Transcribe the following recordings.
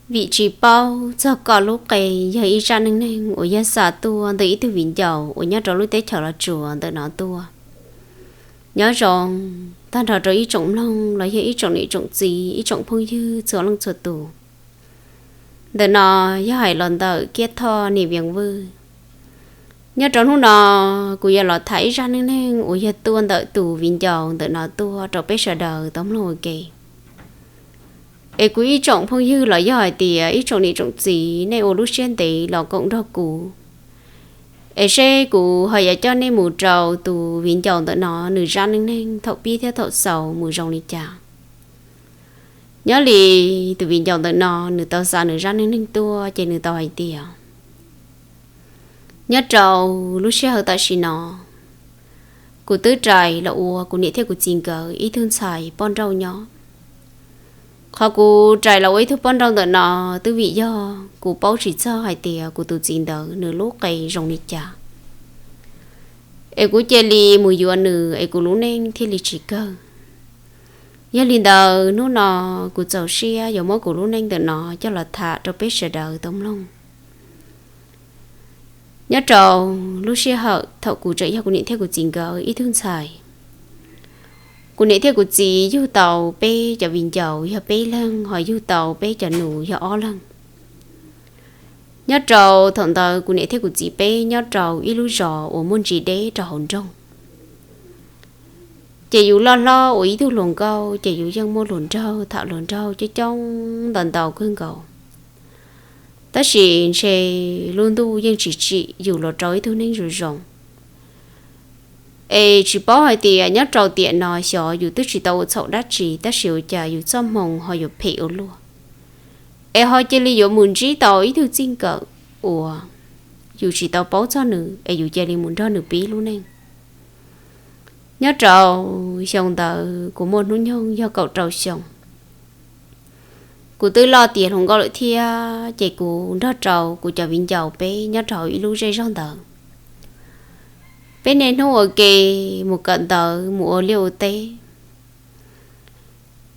Vim tsis paub txog koj lub qe yog ib zaj neej neeg uas yog xa tuaj ntawm ib tug viv ncaus uas nyob rau lub teb chaws Los Tsuas ntawm no tuaj. Nyob zoo, tag nrho rau ib tsoom mloog los yog ib tsoom niam tsoom txiv, ib tsoom phooj ywg txhua leej txhua tus. Ntawm no yog hais los ntawm Kiab Thoj niam Vias Vwj. Nyob rau hnub no, kuv yuav los tham ib zaj neej neeg uas yog tuaj ntawm tus viv ncaus ntawm no tuaj rau peb sawv daws tau mloog ua ke. Es kuv ib tsoom phooj ywg los yog hais tias ib tsoom niam tsoom txiv, nej ua lub siab ntev los koom nrog kuv, es seb kuv ho yuav coj nej mus rau tus viv ncaus ntawm no nws zaj neej neeg thaum pib thiab thaum xaus mus zoo li cas. Nyob li tus viv ncaus ntawm no, nws tau xa nws zaj neej neeg tuaj ces nws tau hais tias, nyob rau lub sij hawm tam sim no, kuv twb rais los ua kuv niam thiab kuv txiv nkawd ib tug ntxhais poj nrauj nyob. Qhov kuv rais los ua ib tug poj nrauj ntawm no twb vim yog kuv paub tsis txog hais tias kuv tus txiv ntawd nws lub qe zoo li cas, es kuv cia li mus yuav nws es kuv lub neej thiaj li tsis kawg. Yog li ntawd hnub no kuv txaus siab yuav muab kuv lub neej ntawm no coj los tham rau peb sawv daws tau mloog. Nyob rau lub sij hawm thaum kuv tseem yog kuv niam thiab kuv txiv nkawd ib tug ntxhais, kuv niam thiab kuv txiv yug tau peb cov viv ncaus yog peb leeg, ho yug tau peb cov nus yog ob leeg. Nyob rau thaum ntawd kuv niam thiab kuv txiv peb nyob rau ib lub zos uas muaj ntsis deb rau hauv nroog. Ces yus loj hlob ua ib tug hluas nkauj ces yus yeej muaj hluas nraug, tham hluas nraug coob coob ntau ntau kawg nkaus. Tab sis ntshe lub ntuj yeej tsis tsim yus los rau ib tug neeg zoo zoo. Es tsis paub hais tias nyob rau tiam no xyov yus twb tsis tau ua txhaum dab tsi, tab sis ua cas yus txoj hmoo ho yuav phem ua luaj, es ho cia li yuav mus ntsib tau ib tug txij nkawm uas yus tsis tau paub txog nws, es yus cia li mus nrog nws pib lub neej. Nyob rau xyoo ntawd kuv muaj hnub nyoog yog kaum rau xyoo. Kuv twb loj tiav hluas nkauj lawm thiab, ces kuv nrog rau kuv cov viv ncaus peb nyob rau ib lub zej zog ntawd. Peb niaj hnub ua ke mus kawm ntawv, mus ua liaj ua teb.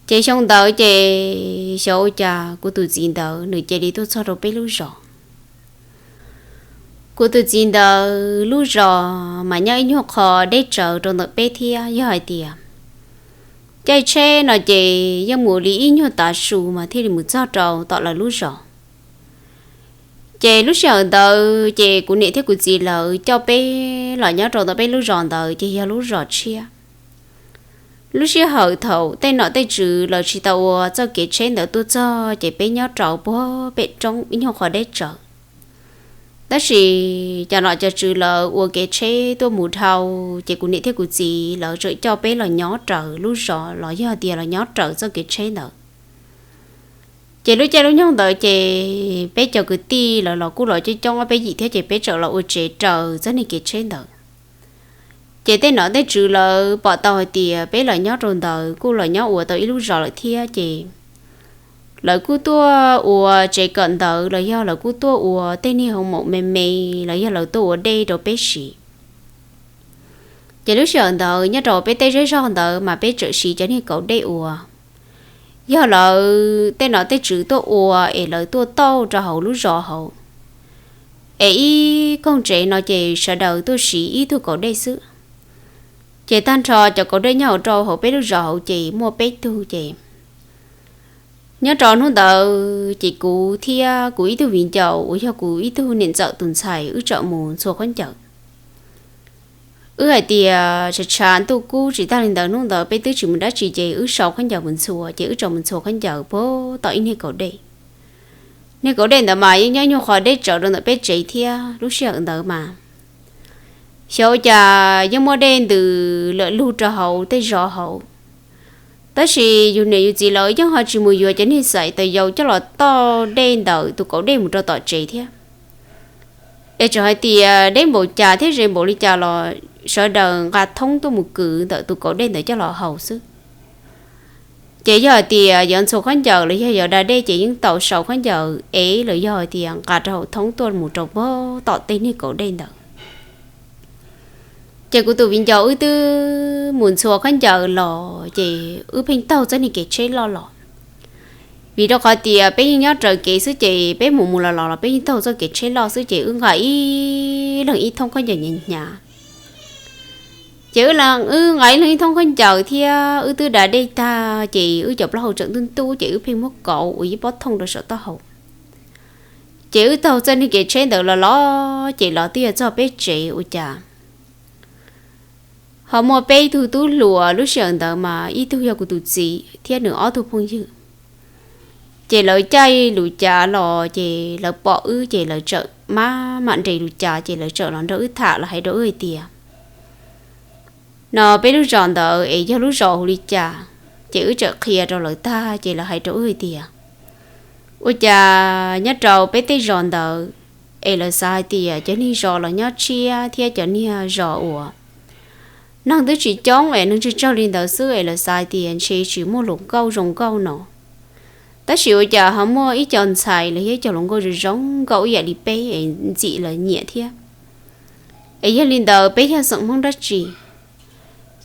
Ces xyoo ntawd ces xyov ua cas kuv tus txiv ntawd nws cia li tuaj txog rau peb lub zos. Kuv tus txiv ntawd lub zos mas nyob ib nyuag qho deb tsawv rau ntawm peb thiab, yog hais tias caij tsheb no ces yeej mus li ib nyuag tav su mas thiaj li mus txog rau tom lawv lub zos. Ces lub sij hawm ntawd ces kuv niam thiab kuv txiv lawv coj peb los nyob rau ntawm peb lub zos ntawd ces yog lub zos tshiab. Lub sij hawm thaum tej nom tej tswv lawv tsis tau ua txoj kev tsheb ntawd tuaj txog ces peb nyob rau puag pem roob ib nyuag qho deb tsawv. Tab sis cov nom cov tswv lawv ua kev tsheb tuaj mus dhau, ces kuv niam thiab kuv txiv lawv tseem coj peb los nyob raws lub zos los yog tias los nyob raws txoj kev tsheb ntawd. Ces lub caij lub nyoog ntawd ces peb cov kwv tij lawv los kuj los coob coob ob peb yim thiab, ces peb tseem los ua tsev raws txoj niag kev tsheb ntawd. Ces tej nom tej tswv lawv pom tau hais tias peb los nyob rau ntawd kuj los nyob ua tau ib lub zos lawm thiab, ces lawv kuj tuaj ua tsev kawm ntawv los yog lawv kuj tuaj ua tej niag hoo maum me me los yog lawv tuaj ua dej rau peb siv. Ces lub sij hawm ntawd nyob rau peb tej zej zog ntawd mas peb tseem siv cov niag kauv dej ua. Yog lawv tej nom tej tswv tuaj ua es lawv tuaj tauj rau hauv lub zos hauv, es ib koog tsev no ces sawv daws tuaj siv ib tug kauv dej xwb. Ces tag nrho cov kauv dej nyob hauv rau hauv peb lub zos hauv ces muaj peb tug ces. Nyob rau hnub ntawd ces kuv thiab kuv ib tug viv ncaus uas yog kuv ib tug niam ntxawm tus ntxhais wb tseem mus ntxhua khaub ncaws. Wb hais tias tshav tshav ntuj kub tsis tag li ntawd, hnub ntawd peb twb tsis mus dab tsi ces wb sau khaub ncaws mus ntxhua, ces wb tseem mus ntxhua khaub ncaws puag tom ib niag kauv dej. Niag kauv dej ntawd mas yeej nyob nyuag qhov deb tsawv rau ntawm peb tsev thiab, lub sij hawm ntawd mas xyov ua cas yeej muaj dej ntws lawm lug rau hauv tej zos hauv. Tab sis yus niam yus txiv lawv yeej ho tsis mus yuav cov niag xaim taws yau coj los tauj dej ntawm tus kauv dej mus rau tom tsev thiab. Es txawm hais tias deb npaum cas thiab ze npaum li cas los sawv daws nqa thoob tuaj mus kwv ntawm tus kauv dej ntawd coj los haus xwb. Ces yog hais tias yuav ntxhua khaub ncaws los yog yuav da dej ces yeej tau sau khaub ncaws ev los yog hais tias nqa rau hauv thoob tuaj mus rau puag tom tej niag kauv dej ntawd. Ces kuv tus viv ncaus wb twb mus ntxhua khaub ncaws los ces wb pheej taug txoj niag kev tsheb loj los. Vim rau qhov tias peb yeej nyob raws kev xwb ces peb mus mus los los los peb yeej taug txoj kev tsheb loj xwb ces wb nqa ib leeg ib thoob khaub ncaws hnyav hnyav. Ces wb, wb nqa ib leeg ib thoob khaub ncaws thiab wb twb da dej tag ces wb cov plaub hau tseem ntub ntub ces wb pheej muab kauv ua ib pob thooj rau saum taub hau. Ces wb taug txoj niag kev tsheb ntawd los los ces los twb yog txog peb tsev ua cas ho muaj peb tug tub hluas, lub sij hawm ntawd mas ib tug yog kuv tus txiv thiab nws ob tug phooj ywg. Ces lawv caij lus cav los ces lawv pom wb ces lawv txawm maj mam nres lus cav ces lawv txawm los nrog wb tham, lawv hais rau wb hais tias, no peb lub zos ntawd es yog lub zos hu li cas. Ces wb txawm qhia rau lawv tag ces lawv hais rau wb hais tias, ua cas nyob rau peb tej zos ntawd es lawv xav hais tias cov niag zos los nyob tshiab thiab cov niag zos uas neeg twb tsis coob es neeg tsawg tsawg li ntawd xwb es lawv xav hais tias ntshe tsis muaj hluas nkauj zoo nkauj no. Tab sis ua cas ho muaj ib co ntxhais los yog ib co hluas nkauj zoo zoo nkauj ib yam li peb es ntxim lawv nyiam thiab. Es yog li ntawd peb yog xeem Hmoob dab tsi?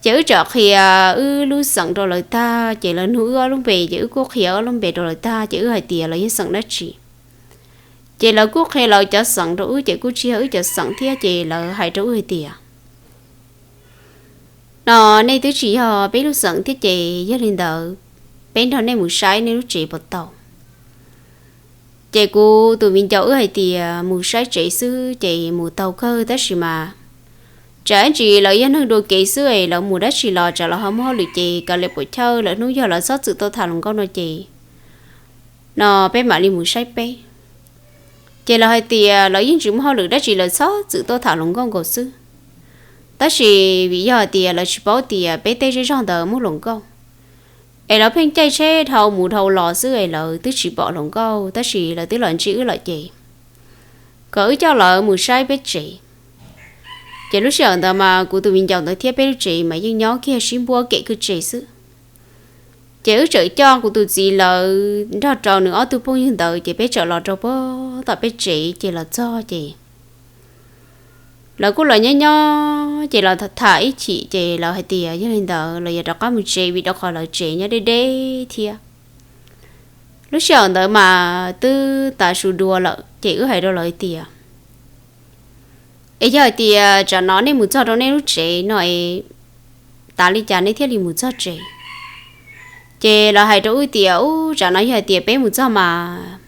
Ces wb txawm qhia wb lub xeem rau lawv tag ces lawv nug wb ob lub npe ces wb kuj qhia ob lub npe rau lawv tag ces wb hais tias lawv yog xeem dab tsi. Ces lawv kuj qhia lawv cov xeem rau wb ces kuj tsis yog wb cov xeem thiab ces lawv hais rau wb hais tias, no nej twb tsis yog peb lub xeem thiab ces yog li ntawd peb nrog nej mus saib nej lub tsev puas tau. Ces kuv tus viv ncaus wb hais tias mus saib tsev xwb ces mus tau kawg tab sis mas tsam ib ntsis lawv yog neeg dua kev xwb es lawv mus dab tsi los tsam lawv ho muaj hauj lwm ces kav liam puas chawj lawm hnub yog lawv txhob txwm tuaj tham hluas nkauj no ces, no peb mam li mus saib peb. Ces lawv hais tias lawv yeej tsis muaj hauj lwm dab tsi, lawv txhob txwm tuaj tham hluas nkauj nkaus xwb. Tab sis vim yog hais tias lawv tsis paub tias peb tej zej zog ntawd muaj hluas nkauj, es lawv pheej caij tsheb dhau mus dhau los xwb es lawv twb tsis pom hluas nkauj tab sis lawv twb los ntsib wb lawm ces kom wb coj lawv mus saib peb tsev. Ces lub sij hawm ntawd mas kuv tus viv ncaus ntawd thiab peb lub tsev mas yeej nyob kiag sib npuab kem kwj tsev xwb. Ces wb txawm coj kuv tus txiv lawv nrog rau nws ob tug phooj ywg ntawd ces peb txawm los rau puag tom peb tsev ces los txog ces lawv kuj los nyob nyob ces los tham ib chim ces lawv hais tias yog li ntawd lawv yuav rov qab mus tsev vim rau qhov lawv tsev nyob deb deb thiab. Lub sij hawm ntawd mas twb tav su dua lawm ces wb hais rau lawv tias, es yog hais tias tsam no nej mus txog rau nej lub tsev no es tav li cas nej thiaj li mus txog tsev? Ces lawv hais rau wb tias, ub, tsam no yog hais tias peb mus txog mas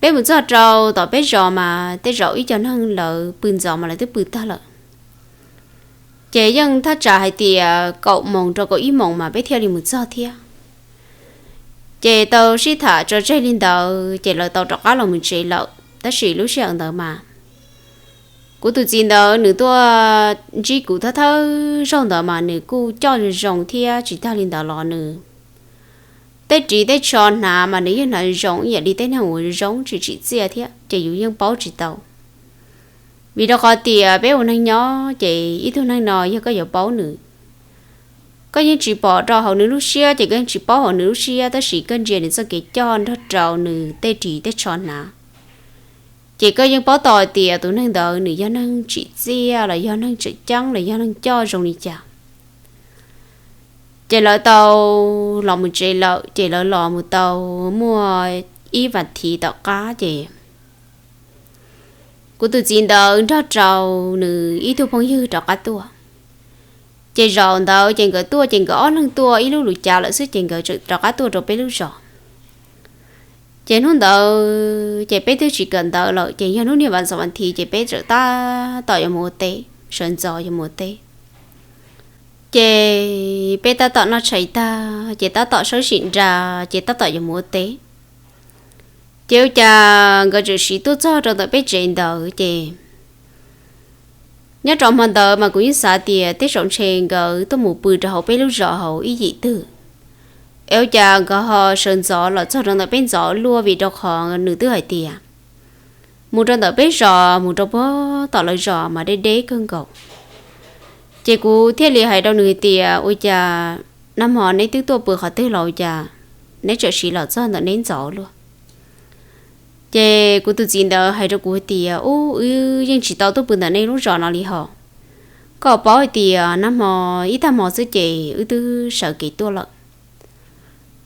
peb mus txog rau tom peb zos mas tej zaum ib co neeg lawv pw ntxov mas lawv twb pw tag lawm. Ces yeej thaj tsam hais tias kaum moos rau kaum ib moos mas peb thiaj li mus txog thiab. Ces tau sib tham tso tseg li ntawd ces lawv tau rov qab los mus tsev lawm tab sis lub sij hawm ntawd mas kuv tus txiv ntawd nws tuaj ntsib kuv thawj thawj zaug ntawd mas nws kuj coj zoo zoo thiab tsis tag li ntawd los nws tej ris tej tsho hnav mas nws yeej hnav zoo ib yam li tej neeg uas zoo tsis tsim txiaj thiab ces yus yeej paub tsis tau. Vim rau qhov tias peb ua neeg nyob ces ib tug neeg no yog koj yuav paub nws, koj yeej tsis pom rau hauv nws lub siab ces koj yeej tsis paub hauv nws lub siab tab sis koj ntsia nws txoj kev coj nrog rau nws tej ris tej tsho hnav ces koj yeej paub tau tias tus neeg ntawd nws yog neeg tsim txiaj los yog neeg tseem ceeb los yog neeg coj zoo li cas. Ces lawv tau los mus tsev lawm ces lawv los mus tau muaj ib vas thiv tom qab ces kuv tus txiv ntawd nrog rau nws ib tug phooj ywg rov qab tuaj. Ces zaum ntawd ces nkawd tuaj ces nkawd ob leeg tuaj ib lub lus cav lawm xwb ces nkawd tseem rov qab tuaj rau peb lub zos. Ces hnub ntawd ces peb twb tsis kawm ntawv lawm ces yog hnub niag vas xov vas thiv ces peb txawm tab tom yuav mus ua teb, sawv ntxov yuav mus ua teb. Ces peb tab tom noj tshais tag ces tab tom sawb sim nra ces tab tom yuav mus ua teb. Ces ua cas nkawd txawm siv tuaj txog rau ntawm peb tsev ntawd ces nyob rau hmo ntawd mas kuv yeej xav tias tej zaum ntshe nkawd tuaj mus pw rau hauv peb lub zos hauv ib yim twg. Es ua cas nkawd ho sawv ntxov los txog rau ntawm peb ntxov luaj vim rau qhov nws twb hais tias mus rau ntawm peb zos mus rau puag tom lawv zos mas deb deb kawg nkaus. Ces kuv thiaj li hais rau nws hais tias ua cas nag hmo neb twb tuaj pw qhov twg los ua cas neb txawm siv los txog ntawm neb ntxov luaj? Ces kuv tus txiv ntawd hais rau kuv hais tias ub, wb yeej tsis tau tuaj pw ntawm nej lub zos no li hos. Koj paub hais tias nag hmo ib tag hmo xwb ces wb twb sawv kev tuaj lawm.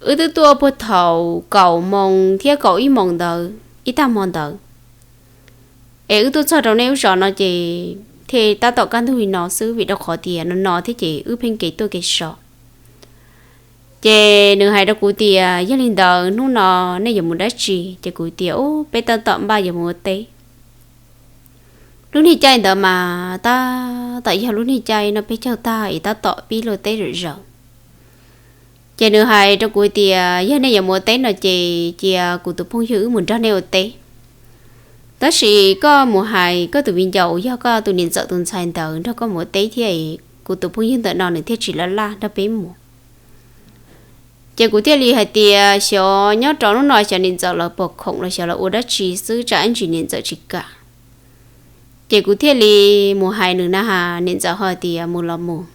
Wb twb tuaj puag thaum kaum moos thiab kaum ib moos ntawd ib tag hmo ntawd, es wb tuaj txog rau nej lub zos no ces thiaj tab tom kaj ntug li no xwb, vim rau qhov tias no no thiab ces wb pheej kev tuaj kev so. Ces nws hais rau kuv tias, yog li ntawd hnub no nej yuav mus dab tsi? Ces kuv tias, ub, peb tab tom npaj yuav mus ua teb. Lub niag caij ntawd mas tab tom yog lub niag caij noj peb caug tag es tab tom pib luaj teb zom zaws. Ces nws hais rau kuv tias, yog nej yuav mus ua teb no ces cia kuv tus phooj ywg wb mus nrog nej ua teb. Tab sis koj mus hais koj tus viv ncaus, yog koj tus niam ntxawm tus ntxhais ntawd nrog koj mus ua teb thiab, kuv tus phooj ywg ntawm no nws thiaj tsis laj laj nrog peb mus. Ces kuv thiaj li hais tias, xyov nyob rau hnub no xyov niam ntxawm lawv puas khoom los xyov lawv ua dab tsi xwb, tsam ib ntsis niam ntxawm tsis kam. Ces kuv thiaj li mus hais nws na has, niam ntxawm ho tias mus los mus,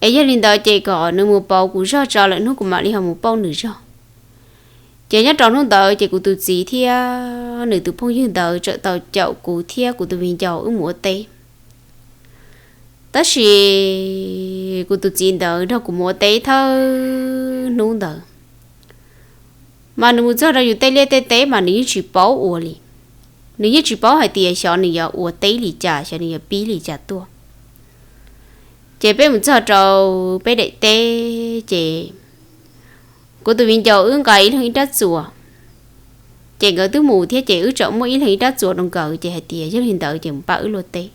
es yog li ntawd ces kom nws mus pauv kuv zog tso, lwm hnub kuv mam li ho mus pauj nws zog. Ces nyob rau hnub ntawd ces kuv tus txiv thiab nws tus phooj ywg ntawd txawm tau caum kuv thiab kuv tus viv ncaus wb mus ua teb. Tab sis kuv tus txiv ntawd nrog kuv mus ua teb thawj hnub ntawd, mas nws mus txog rau yus tej liaj tej teb mas nws yeej tsis paub ua li. Nws yeej tsis paub hais tias xyov nws yuav ua teb li cas, xyov nws yuav pib li cas tuaj. Ces peb mus txog rau peb daim teb ces kuv tus viv ncaus wb nqa ib leeg ib rab txuas. Ces nkawd twb mus thiab ces wb tseem muaj ib leeg ib rab txuas rau nkawd, ces hais tias yog li ntawd ces mus pab wb luaj teb.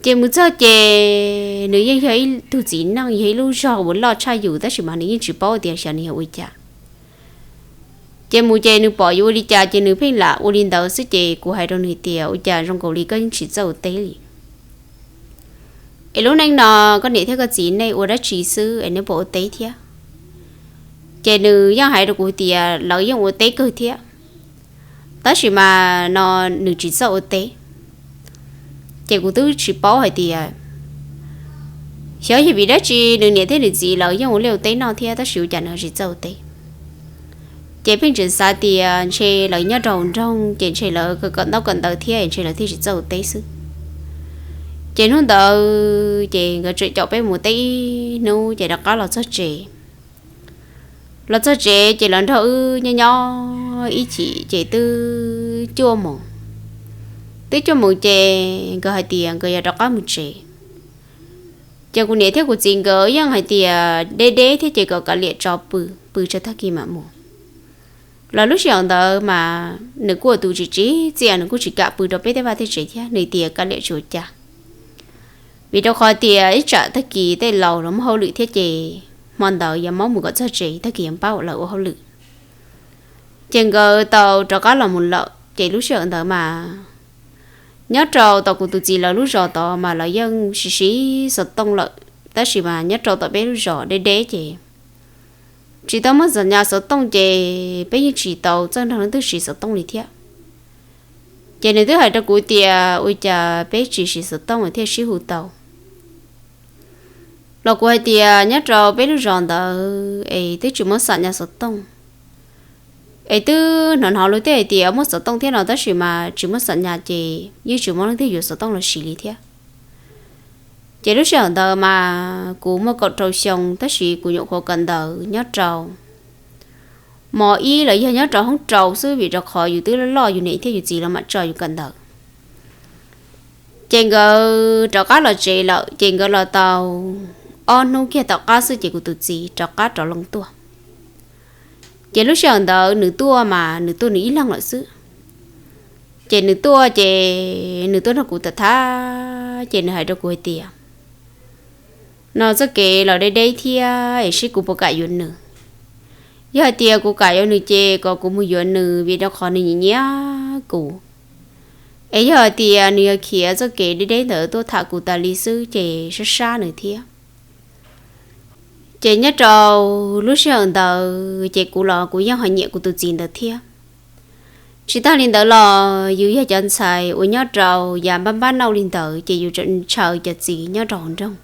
Ces mus txog ces nws yeej yog ib tug txiv neej, yog ib lub zog uas loj tshaj yus, tab sis mas nws yeej tsis paub tias xyov nws yog ua cas. Ces mus ces nws pom yus ua li cas ces nws pheej lam ua li ntawd xwb. Ces kuv hais rau nws tias, ua cas zoo nkaus li koj yeej tsis txawj ua teb li? Es lub neej no koj niam thiab koj txiv nej ua dab tsi xwb es nej puas ua teb thiab? Ces nws yeej hais rau kuv tias lawv yeej ua teb kawg thiab, tab sis mas no nws tsis txawj ua teb. Ces kuv twb tsis paub hais tias xyov yog vim dab tsi nws niam thiab nws txiv lawv yeej ua liaj ua teb noj thiab, tab sis ua cas nws tsis txawj ua teb. Ces pheej tseem xav tias ntshe lawv nyob rau hauv nroog ces ntshe lawv kawm ntaub kawm ntawv thiab ntshe lawv thiaj tsis txawj ua teb xwb. Ces hnub ntawd ces nkawd tseem caum peb mus teb ib hnub ces rov qab los txog tsev. Los txog tsev ces lawv nrog wb nyob nyob ib chim ces twb cuaj moos. Twb cuaj moos ces nkawd hais tias nkawd yuav rov qab mus tsev. Ces kuv niam thiab kuv txiv nkawd yeej hais tias deb deb thiab ces kom kav liam tso pw, pw tso tag kis mam mus. Los lub sij hawm ntawd mas nws kuj ua tus tsis tsim txiaj, nws kuj tsis kam pw rau peb tej vaj tej tsev thiab, nws tias kav liam tsis ua cas. Vim rau qhov tias ib tsam tag kis tej laus los muaj hauj lwm thiab ces hmo ntawd yuav maub mus kom txog tsev, tag kis yuav pab lawv ua hauj lwm. Ces nkawd tau rov qab los mus lawm ces lub sij hawm ntawd mas nyob rau tom kuv tus txiv lawv lub zos tod mas lawv yeej siv siv xov tooj lawm, tab sis mas nyob rau tom peb lub zos deb deb ces tsis tau muaj xam nyas xov tooj ces peb yeej tsis tau txawj nrog leej twg siv xov tooj li thiab. Ces nws twb hais rau kuv tias ua cas peb tsis siv xov tooj thiaj sib hu tau. Los kuv hais tias nyob rau peb lub zos ntawd es twb tsis muaj xam nyas xov tooj. Es twb hnov hnov luag tej hais tias muaj xov tooj thiab no tab sis mas tsis muaj xam nyas ces yeej tsis muaj leej twg yuav xov tooj los siv li thiab. Ces lub sij hawm ntawd mas kuv muaj kaum rau xyoo tab sis kuv nyuam qhuav kawm ntawv nyob rau mos ib los yog nyob rau hoob rau xwb, vim rau qhov yus twb loj loj, yus niam thiab yus txiv los mam tso yus kawm ntawv. Ces nkawd rov qab los tsev lawm ces nkawd los tau ob hnub kiag tom qab xwb ces kuv tus txiv rov qab rov loo tuaj. Ces lub sij hawm ntawd nws tuaj mas nws tuaj nws ib leeg lawm xwb. Ces nws tuaj ces nws tuaj nrog kuv tham tham ces nws hais rau kuv hais tias, no txoj kev los deb deb thiab es seb kuv puas kam yuav nws. Yog hais tias kuv kam yuav nws ces kom kuv mus yuav nws vim rau qhov nws nyiam nyiam kuv. Es yog hais tias nws yog khiav txoj kev deb deb ntawd tuaj tham kuv tas li xwb ces sab sab nws thiab. Ces nyob rau lub sij hawm ntawd ces kuv los kuv yeej ho nyiam kuv tus txiv ntawd thiab. Tsis tag li ntawd los yus yog cov ntxhais uas nyob rau yav npab npab nauj li ntawd ces yus tseem ntshaw cov txiv nyob rau hauv nroog.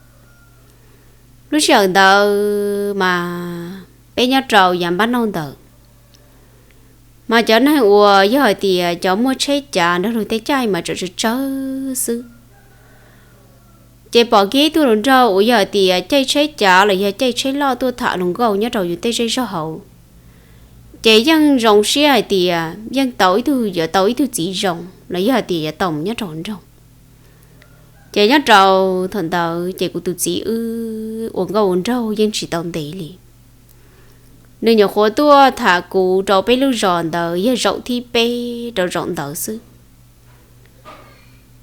Lub sij hawm ntawd mas peb nyob rau yav npab nauj ntawd, mas cov neeg uas yog hais tias cov muaj tsheb cav nrog luag tej caij mas tseem tsawg tsawg xwb. Ces pom kiag ib tug hluas nraug uas yog hais tias caij tsheb cav los yog caij tsheb loj tuaj tham hluas nkauj nyob rau yus tej zej zog hauv, ces yeej zoo siab hais tias yeej tau ib tug, yuav tau ib tug txiv zoo los yog hais tias yuav tau mus nyob rau hauv nroog. Ces nyob rau thaum ntawd ces kuv tus txiv wb ua nkauj ua nraug yeej tsis tau ntev li. Nws nyuam qhuav tuaj tham kuv rau peb lub zos ntawd yog zaum thib peb rau zaum ntawd xwb.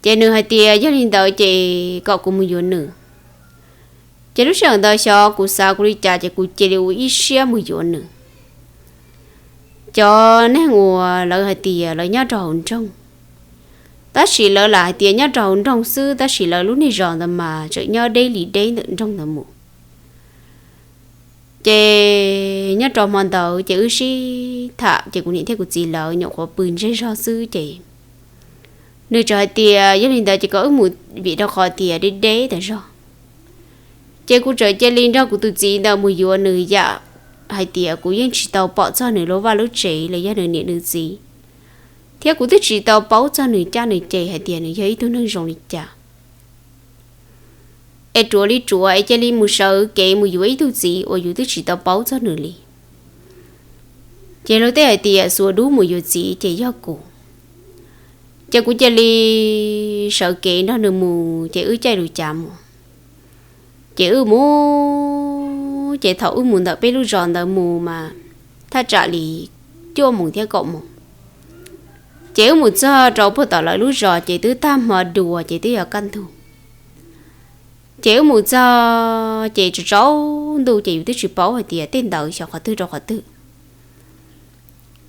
Ces nws hais tias yog li ntawd ces kom kuv mus yuav nws. Ces lub sij hawm ntawd xyov kuv xav kuv li cas ces kuv cia li ua ib siab mus yuav nws. Cov neeg uas lawv hais tias lawv nyob rau hauv nroog, tab sis lawv lam hais tias nyob rau hauv nroog xwb, tab sis lawv lub niag zos ntawd mas tseem nyob deb li deb ntawm nroog ntawd mus. Ces nyob rau hmo ntawd ces wb sib tham, ces kuv niam thiab kuv txiv lawv nyuam qhuav pw ntsej zog xwb ces nws txawm hais tias yog li ntawd ces kom wb mus, vim rau qhov tias deb deb tas zog. Ces kuv txawm cia li nrog kuv tus txiv ntawd mus yuav nws yam hais tias kuv yeej tsis tau pom txog nws lub vaj lub tsev los yog nws niam nws txiv, thiab kuv twb tsis tau paub txog nws caj nws ces hais tias nws yog ib tug neeg zoo li cas. Es ruam li ruam es cia li mus sawv kev mus yuav ib tug txiv uas yus twb tsis tau paub txog nws li. Ces luag tej hais tias xuas dub mus yuav txiv ces yog kuv. Ces kuv cia li sawv kev nrog nws mus ces wb caij lus cav mus. Ces wb mus, ces thaum wb mus ntawm peb lub zos ntawd mus mas thaj tsam li cuaj moos thiab kaum moos. Ces wb mus txog rau puag tom lawv lub zos ces twb tag hmo dua ces twb yuav kaj ntug. Ces wb mus txog ces tsaus ntuj ces yus twb tsis paub hais tias tej ntawd xyov qhov twg rau qhov twg.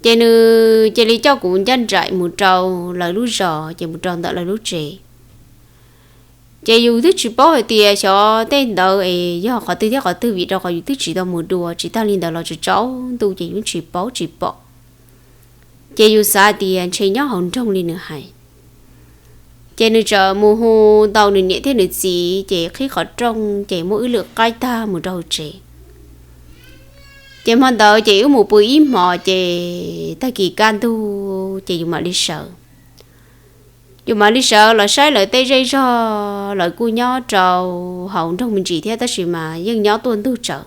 Ces nws cia li coj kuv ncaj nraim mus rau lawv lub zos ces mus rau ntawm lawv lub tsev. Ces yus twb tsis paub hais tias xyov tej ntawd es yog qhov twg thiab qhov twg vim rau qhov yus twb tsis tau mus dua, tsis tag li ntawd los tsaus ntuj ces yus tsis paub tsis pom. Ces yus xav tias ntshe nyob hauv nroog li nws hais. Ces nws txawm mus hu tau nws niam thiab nws txiv ces qhib qhov rooj ces muab wb lwm qaib tag mus rau hauv tsev. Ces hmo ntawd ces wb mus pw ib hmos ces tag kis kaj ntug ces yus mam li sawv. Yus mam li sawv los saib lawv tej zej zog, lawv kuj nyob rau hauv nroog me ntsis thiab tab sis mas yeej nyob tuaj ntug tsawv.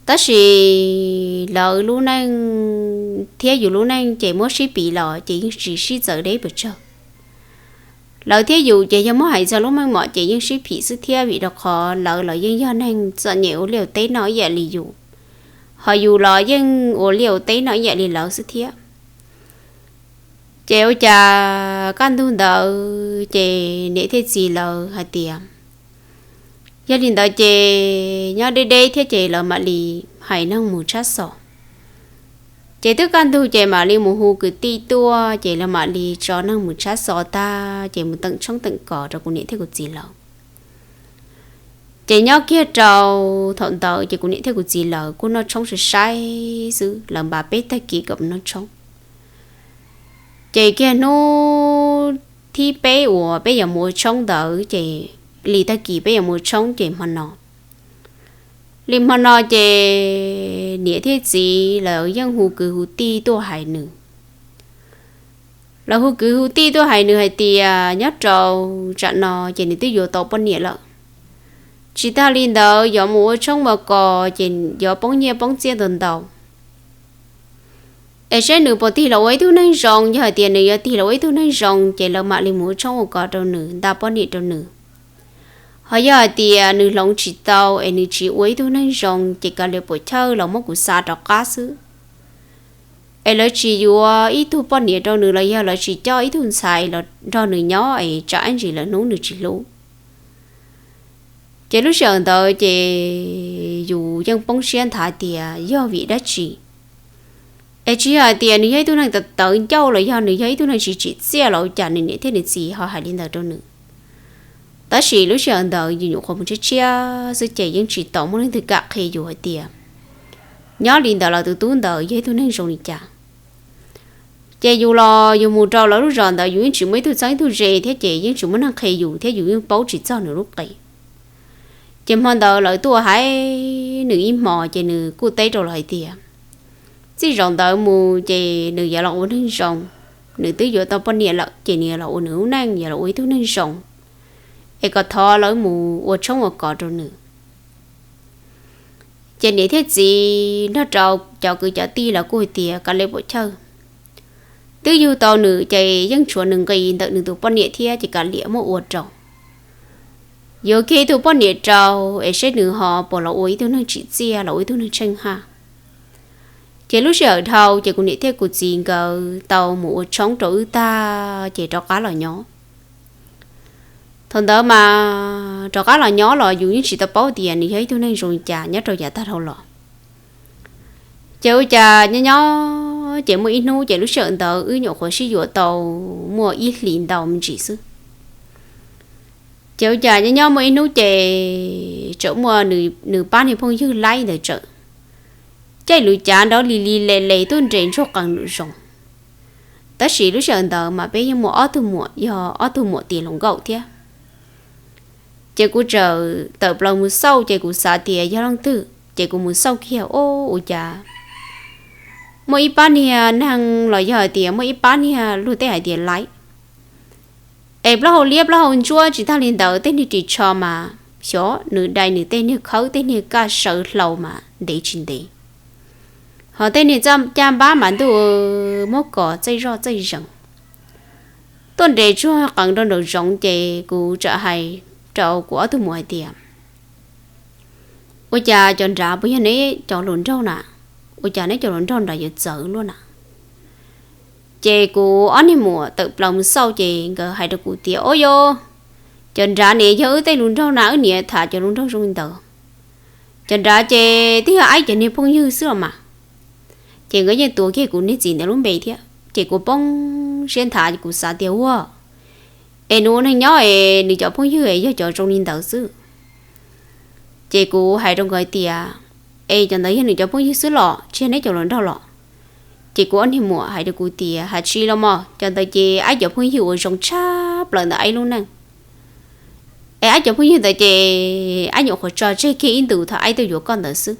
Tab sis lawv lub neej thiab yus lub neej ces muab sib piv los ces yeej tsis sib txawv deb pes tsawg. Lawv thiab yus ces yog muab hais txog lub meej mom ces yeej sib phim xwb thiab vim rau qhov lawv los yeej yog neeg txom nyem ua liaj ua teb noj ib yam li yus, ho yus los yeej ua liaj ua teb noj ib yam li lawv xwb thiab. Ces ua cas kaj ntug ntawd ces niam thiab txiv lawv hais tias yog li ntawd ces nyob deb deb thiab ces lawv mam li hais neeg mus tshab xov. Ces twb kaj ntug ces mam li mus hu kwv tij tuaj ces lawv mam li tso neeg mus tshab xov tag ces mus teem tshoob teem kos rau kuv niam thiab kuv txiv lawv. Ces nyob kiag rau thaum ntawd ces kuv niam thiab kuv txiv lawv kuj noj tshoob sai sai xwb, lawv npaj peb tag kis kom noj tshoob. Ces kiag hnub thib peb uas peb yuav mus ua tshoob ntawd ces li tag kis peb yuav mus ua tshoob ces hmo no, li hmo no ces niam thiab txiv lawv yeej hu kwv hu tij tuaj hais nws. Lawv hu kwv hu tij tuaj hais nws hais tias nyob rau tsam no ces nws twb yuav tau poj niam lawm. Tsis tag li ntawd yuav mus ua tshoob ua kos ces yuav poob nyiaj poob txiaj ntau ntau. Es seb nws puas tig los ua ib tug neeg zoo, yog hais tias nws yuav tig los ua ib tug neeg zoo ces lawv mam li mus ua tshoob ua kos rau nws, nta poj niam rau nws. Ho yog hais tias nws hloov tsis tau es nws tsis ua ib tug neeg zoo ces kav liam puas chawj los muab kuv xa rov qab xwb. Es lawv tsis yuav ib tug poj niam rau nws los yog lawv tsis coj ib tug ntxhais los nrog nws nyob es tsam ib ntsis lawv hnub nws tsis hlub. Ces lub sij hawm ntawd ces yus yeej poob siab nthav tias yog vim dab tsi. Es tsis yog hais tias nws yog ib tug neeg tawv tawv ncauj los yog nws yog ib tug neeg tsis tsim txiaj los ua cas nws niam thiab nws txiv ho hais li ntawd rau nws. Tab sis lub sij hawm ntawd yus nyuam qhuav mus tshiab tshiab xwb ces yeej tsis tau muaj leej twg kam qhia yus hais tias nyob li ntawd los tus tub ntawd yog ib tug neeg zoo li cas. Ces yus los yus mus rau lawv lub zos ntawd yus yeej tsis muaj ib tug txheeb ib tug ze thiab ces yeej tsis muaj neeg qhia yus thiab yus yeej paub tsis txog nws lub qe. Ces hmo ntawd lawv tuaj hais nws ib hmos ces nws kuj teb rau lawv hais tias txij zaum ntawd mus ces nws yuav los ua neeg zoo, nws twb yuav tau poj niam lawm ces nws yuav los ua nws lub neej, yuav los ua ib tug neeg zoo. es kom thov lawv mus ua tshoob ua kos rau nws. Ces niam thiab txiv nrog rau cov kwv cov tij los kuj hais tias, Kav liam puam chawj, twb yug tau nws ces yeej tshuav nws nqi ntawm nws tus poj niam thiab, ces kav liam muab ua rau. Yuav kiag ib tug poj niam rau es seb nws ho puas los ua ib tug neeg tsim txiaj los ua ib tug neeg tsheej haj. Ces lub sij hawm dhau ces kuv niam thiab kuv txiv nkawd tau mus ua tshoob rau wb tag ces rov qab los nyob. Thaum ntawd mas rov qab los nyob los yus yeej tsis tau paub tias nws yog ib tug neeg zoo li cas nyob rau yav tag dhau los. Ces ua cas nyob nyob ces muaj ib hnub ces lub sij hawm ntawd wb nyuam qhuav sib yuav tau muaj ib hlis ntau me ntsis xwb. Ces ua cas nyob nyob muaj ib hnub ces txawm muaj nws pab niag phooj ywg laib ntawd txawm caij lub cav nrov li li le le tuaj nres ntsuag qees nraum zoov. Tab sis lub sij hawm ntawd mas peb yeej muaj ob tug muam, yog ob tug muam tias hluas nkauj thiab. Ces kuv txawm tawm plaws mus xauj ces kuv xav tias yog leej twg, ces kuv mus xauj kiag, o, ua cas muaj ib pab niag neeg los yog hais tias muaj ib pab niag luag tej hais tias laib, es plaub hau liab plaub hau ntsuab tsis tag li ntawd tej niag ris tsho mas xyov nws dai nws tej niag khawb tej niag kaj saw hlau mas ntev tsis ntev, ho tej niag caj npab mas ntuj muab kos txaij zoj txaij zees tuaj nres tsuag qees rau nraum zoov. Ces kuv txawm hais rau kuv ob tug muam hais tias, Ua cas cov nrad puas yog neb cov hluas nraug na? Ua cas neb cov hluas nraug nrad yuav txawv luaj na? Ces kuv ob niag muam tawm plaws mus xauj ces nkawd hais rau kuv tias, O, yog cov nrad ne yog wb tej hluas nraug na, wb niam tham cov hluas nraug zoo li ntawd. Cov nrad ces twb yog aib cov niag phooj ywg xwb los mas. Ces nkawd yeej tuav kiag kuv niag txiv ntawd lub npe thiab ces kuv poob siab nthav, kuv xav tias, Ua, es nws ua neeg nyob es nws cov phooj ywg es yog cov zoo li ntawd xwb. Ces kuv hais rau nkawd tias, Es cov ntawd yog nws cov phooj ywg xwb los tsis yog neb cov hluas nraug los? Ces kuv ob niag muam hais rau kuv tias, Hais tsis los mas, cov ntawd ces aib cov phooj ywg uas zoo tshaj plaws ntawm aib lub neej. Es aib cov phooj ywg ntawd ces aib nyuam qhuav tso tseg kiag ib ntus thaum aib tuaj yuav koj ntawd xwb.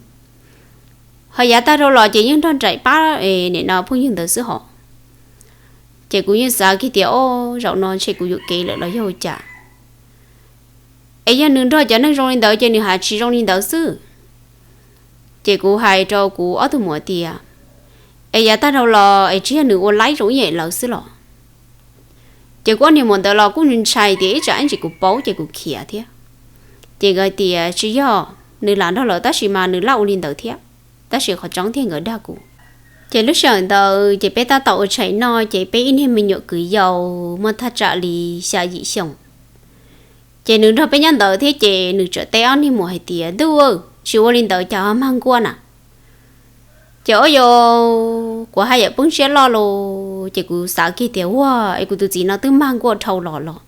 Ho yav tag dhau los ces yeej nrog nraim pab nim no phooj ywg ntawd xwb hos. Ces kuv yeej xav kiag tias, O, zaum no ntshe kuv yuam kev lawm los yog ua cas? Es yog nws nrog cov neeg zoo li ntawd ces nws hais tsis zoo li ntawd xwb. Ces kuv hais rau kuv ob tug muam tias, Es yav tag dhau los es tsis yog nws ua laib zoo ib yam lawv xwb los? Ces kuv ob niag muam ntawd los kuj ntshai tias ib tsam ib ntsis kuv paub ces kuv khiav thiab. Ces nkawd tias, Tsis yog, nws lam nrog lawv tab sis mas nws laj ua li ntawd thiab. Tab sis qhov tseeb tiag nkawd dag kuv. Ces lub sij hawm ntawd ces peb tab tom ua tshais noj ces peb ib niag me nyuam kwv yau muaj thaj tsam li xya yim xyoo. Ces nws nrog peb nyob ntawd thiab ces nws txawm teb ob niag muam hais tias, Ntuj, tsis ua li ntawd cas ho mag nkuaj na? Ces ua cas kuv haj yam poob siab loj los ces kuv xav kiag tias, Ua, es kuv tus txiv no twb mag nkuaj dhau los los?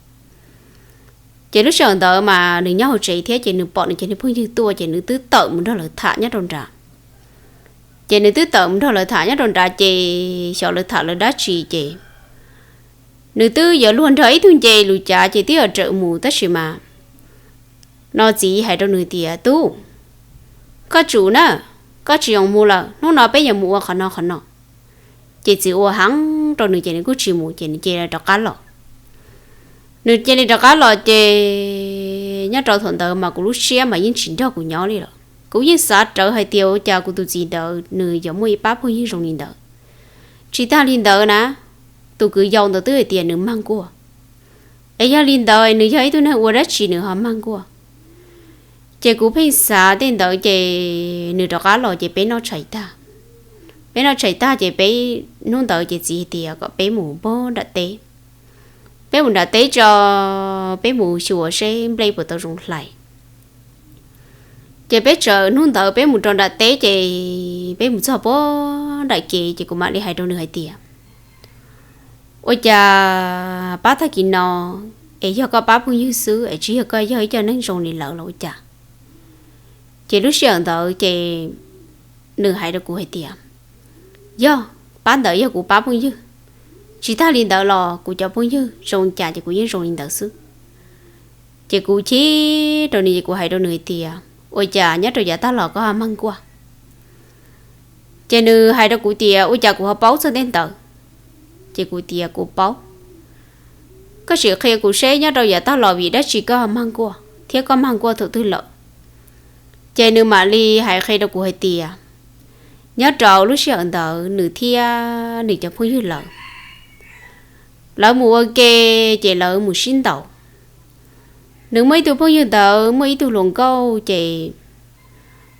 Ces lub sij hawm ntawd mas nws nyob hauv tsev thiab ces nws pom nws cov niag phooj ywg tuaj ces nws twb tawm mus nrog lawv tham nyob rau nrad. Ces nws twb tawm mus nrog lawv tham nyob rau nrad ces xyov lawv tham lawv dab tsi ces nws twb yuav luag nrog ib tug nce lus cav ces twb yuav rawm mus tab sis mas no txiv hais rau nws tias, Tub, koj tsum na, koj tsis zoo mus lawm, hnub no peb yuav mus ua qhov no qhov no. Ces txiv ua heev rau nws ces nws kuj tsis mus ces nws cia li rov qab los. Nws cia li rov qab los ces nyob rau thaum ntawd mas kuv lub siab mas yeej tsis nrog kuv nyob li lawm. Kuv yeej xav rawv hais tias ua cas kuv tus txiv ntawd nws yuav muaj ib pab phooj ywg zoo li ntawd. Tsis tag li ntawd na, tus kwv yau ntawd twb hais tias nws mag nkuaj. Es yog li ntawd nws yog ib tug neeg ua dab tsi nws ho mag nkuaj? Ces kuv pheej xav tej ntawd ces nws rov qab los ces peb noj tshais tag. Peb noj tshais tag ces peb, hnub ntawd ces txiv hais tias kom peb mus pog nram teb. Peb mus nram teb tso, peb mus xyuas seb nplej puas tau zoo hlais. Ces peb txawm hnub ntawd peb mus rau nram teb ces peb mus txog pog nram kev ces kuv mam li hais rau nws hais tias, Ua cas pab tag kis no es yog koj pab phooj ywg xwb es tsis yog koj yog ib co neeg zoo li lawv los ua cas? Ces lub sij hawm ntawd ces nws hais rau kuv hais tias, Yog, pab ntawd yog kuv pab phooj ywg. Tsis tag li ntawd los kuv cov phooj ywg zoo li cas ces kuv yeej zoo li ntawd xwb. Ces kuv chim rau nws ces kuv hais rau nws hais tias, Ua cas nyob rau yav tag los koj ho mag nkuaj? Ces nws hais rau kuv tias, Ua cas kuv ho paub txog tej ntawd? Ces kuv tias, Kuv paub. Koj sim qhia kuv seb nyob rau yav tag los vim dab tsi koj mag nkuaj thiab koj mag nkuaj thaum twg lawm? Ces nws mam li hais qhia rau kuv hais tias nyob rau lub sij hawm ntawd nws thiab nws cov phooj ywg lawv, lawv mus ua ke, ces lawv mus sib ntaus. Nws muaj ib tug phooj ywg ntawd muaj ib tug hluas nkauj, ces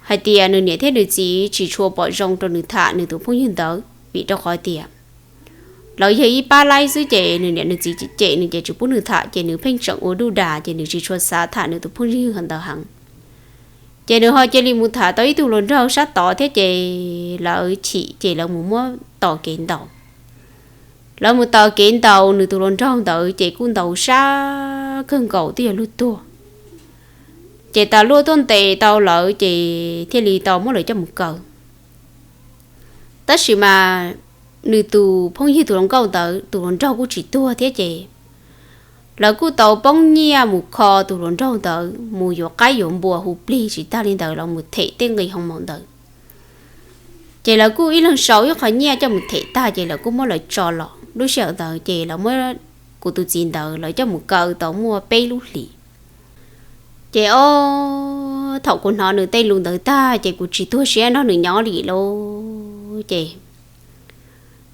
hais tias nws niam thiab nws txiv tsis tshua pom zoo rau nws tham nws tus phooj ywg ntawd vim rau qhov tias lawv yog ib pab laib xwb, ces nws niam nws txiv cem nws ces tsis pub nws tham, ces nws pheej tseem ua duj das, ces nws tsis tshua xav tham nws tus phooj ywg ntawd heev. Ces nws ho cia li mus tham tau ib tug hluas nraug sab tod thiab, ces lawv chim ces lawv mus muab tos kev ntaus. Lawv mus tos kev ntaus nws tus hluas nraug ntawd ces kuj ntaus sab kawg nkaus twb yog luag tuag. Ces tas luaj tuaj ntes tau lawv ces thiaj li tau muab lawv coj mus kaw. Tab sis mas nws tus phooj ywg tus hluas nkauj ntawd tus hluas nraug kuj tsis tuag thiab, ces lawv kuj tau poob nyiaj mus kho tus hluas nraug ntawd mus yuav qaib yuav npua hu plig, tsis tag li ntawd los mus them tej nqi hoo maum ntawd. Ces lawv kuj ib leeg sau ib qho nyiaj coj mus them tag, ces lawv kuj muab lawv tso los. Lub sij hawm ntawd ces lawv muab kuv tus txiv ntawd lawv coj mus kaw tau muaj peb lub hlis. Ces ob, thaum kuv hnov nws tej lus ntawd tag ces kuv tsis tuag siab nrog nws nyob li lauj. Ces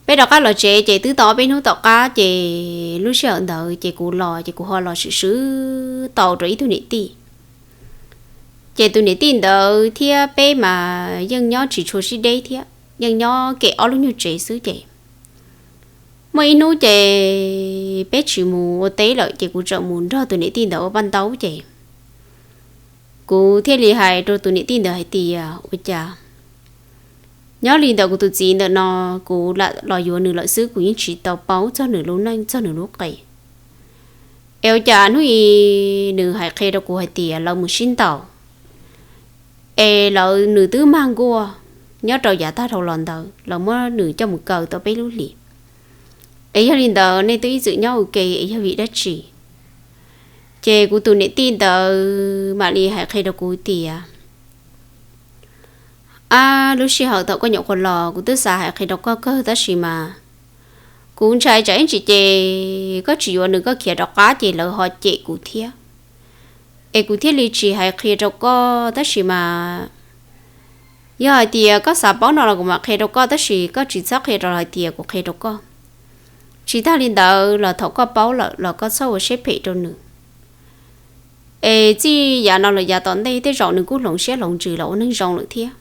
peb rov qab los tsev ces twb tau ob peb hnub tom qab, ces lub sij hawm ntawd ces kuv los ces kuv ho los swm swv tau rau ib tug niam tij. Ces tus niam tij ntawd thiab peb mas yeej nyob tsis tshua sib deb thiab, yeej nyob kem ob lub nyuag tsev xwb. Ces muaj ib hnub ces peb tsis mus ua teb lawm, ces kuv txawm mus nrog tus niam tij ntawd ua paj ntaub. Ces kuv thiaj li hais rau tus niam tij ntawd hais tias, ua cas nyob li ntawm kuv tus txiv ntawm no, kuv lam los yuav nws lawm xwb, kuv yeej tsis tau paub txog nws lub neej txog nws lub qe. Es ua cas hnub i nws hais qhia rau kuv hais tias lawv mus sib ntaus, es lawv, nws twb mag nkuaj nyob rau yav tag dhau los ntawd, lawv muab nws coj mus kaw tau peb lub hlis. Es yog li ntawd nej twb ib txwm nyob ua ke es yog vim dab tsi? Ces kuv tus niam tij ntawd mam li hais qhia rau kuv tias, ab, lub sij hawm thaum koj nyuam qhuav los kuv twb xav hais qhia rau koj kawg, tab sis mas kuv ntshai tsam ib ntsis ces koj tsis yuav nws, koj khiav rov qab ces lawv ho cem kuv thiab. Es kuv thiaj li tsis hais qhia rau koj, tab sis mas yog hais tias koj xav paub no los kuv mam qhia rau koj, tab sis koj tsis txhob qhia rau hais tias kuv qhia rau koj. Tsis tag li ntawd los thaum koj paub lawm los koj txhob ua siab phem rau nws. Es txij yav no los yav tom ntej tej zaum nws kuj hloov siab hloov ntsws los ua neeg zoo lawm thiab.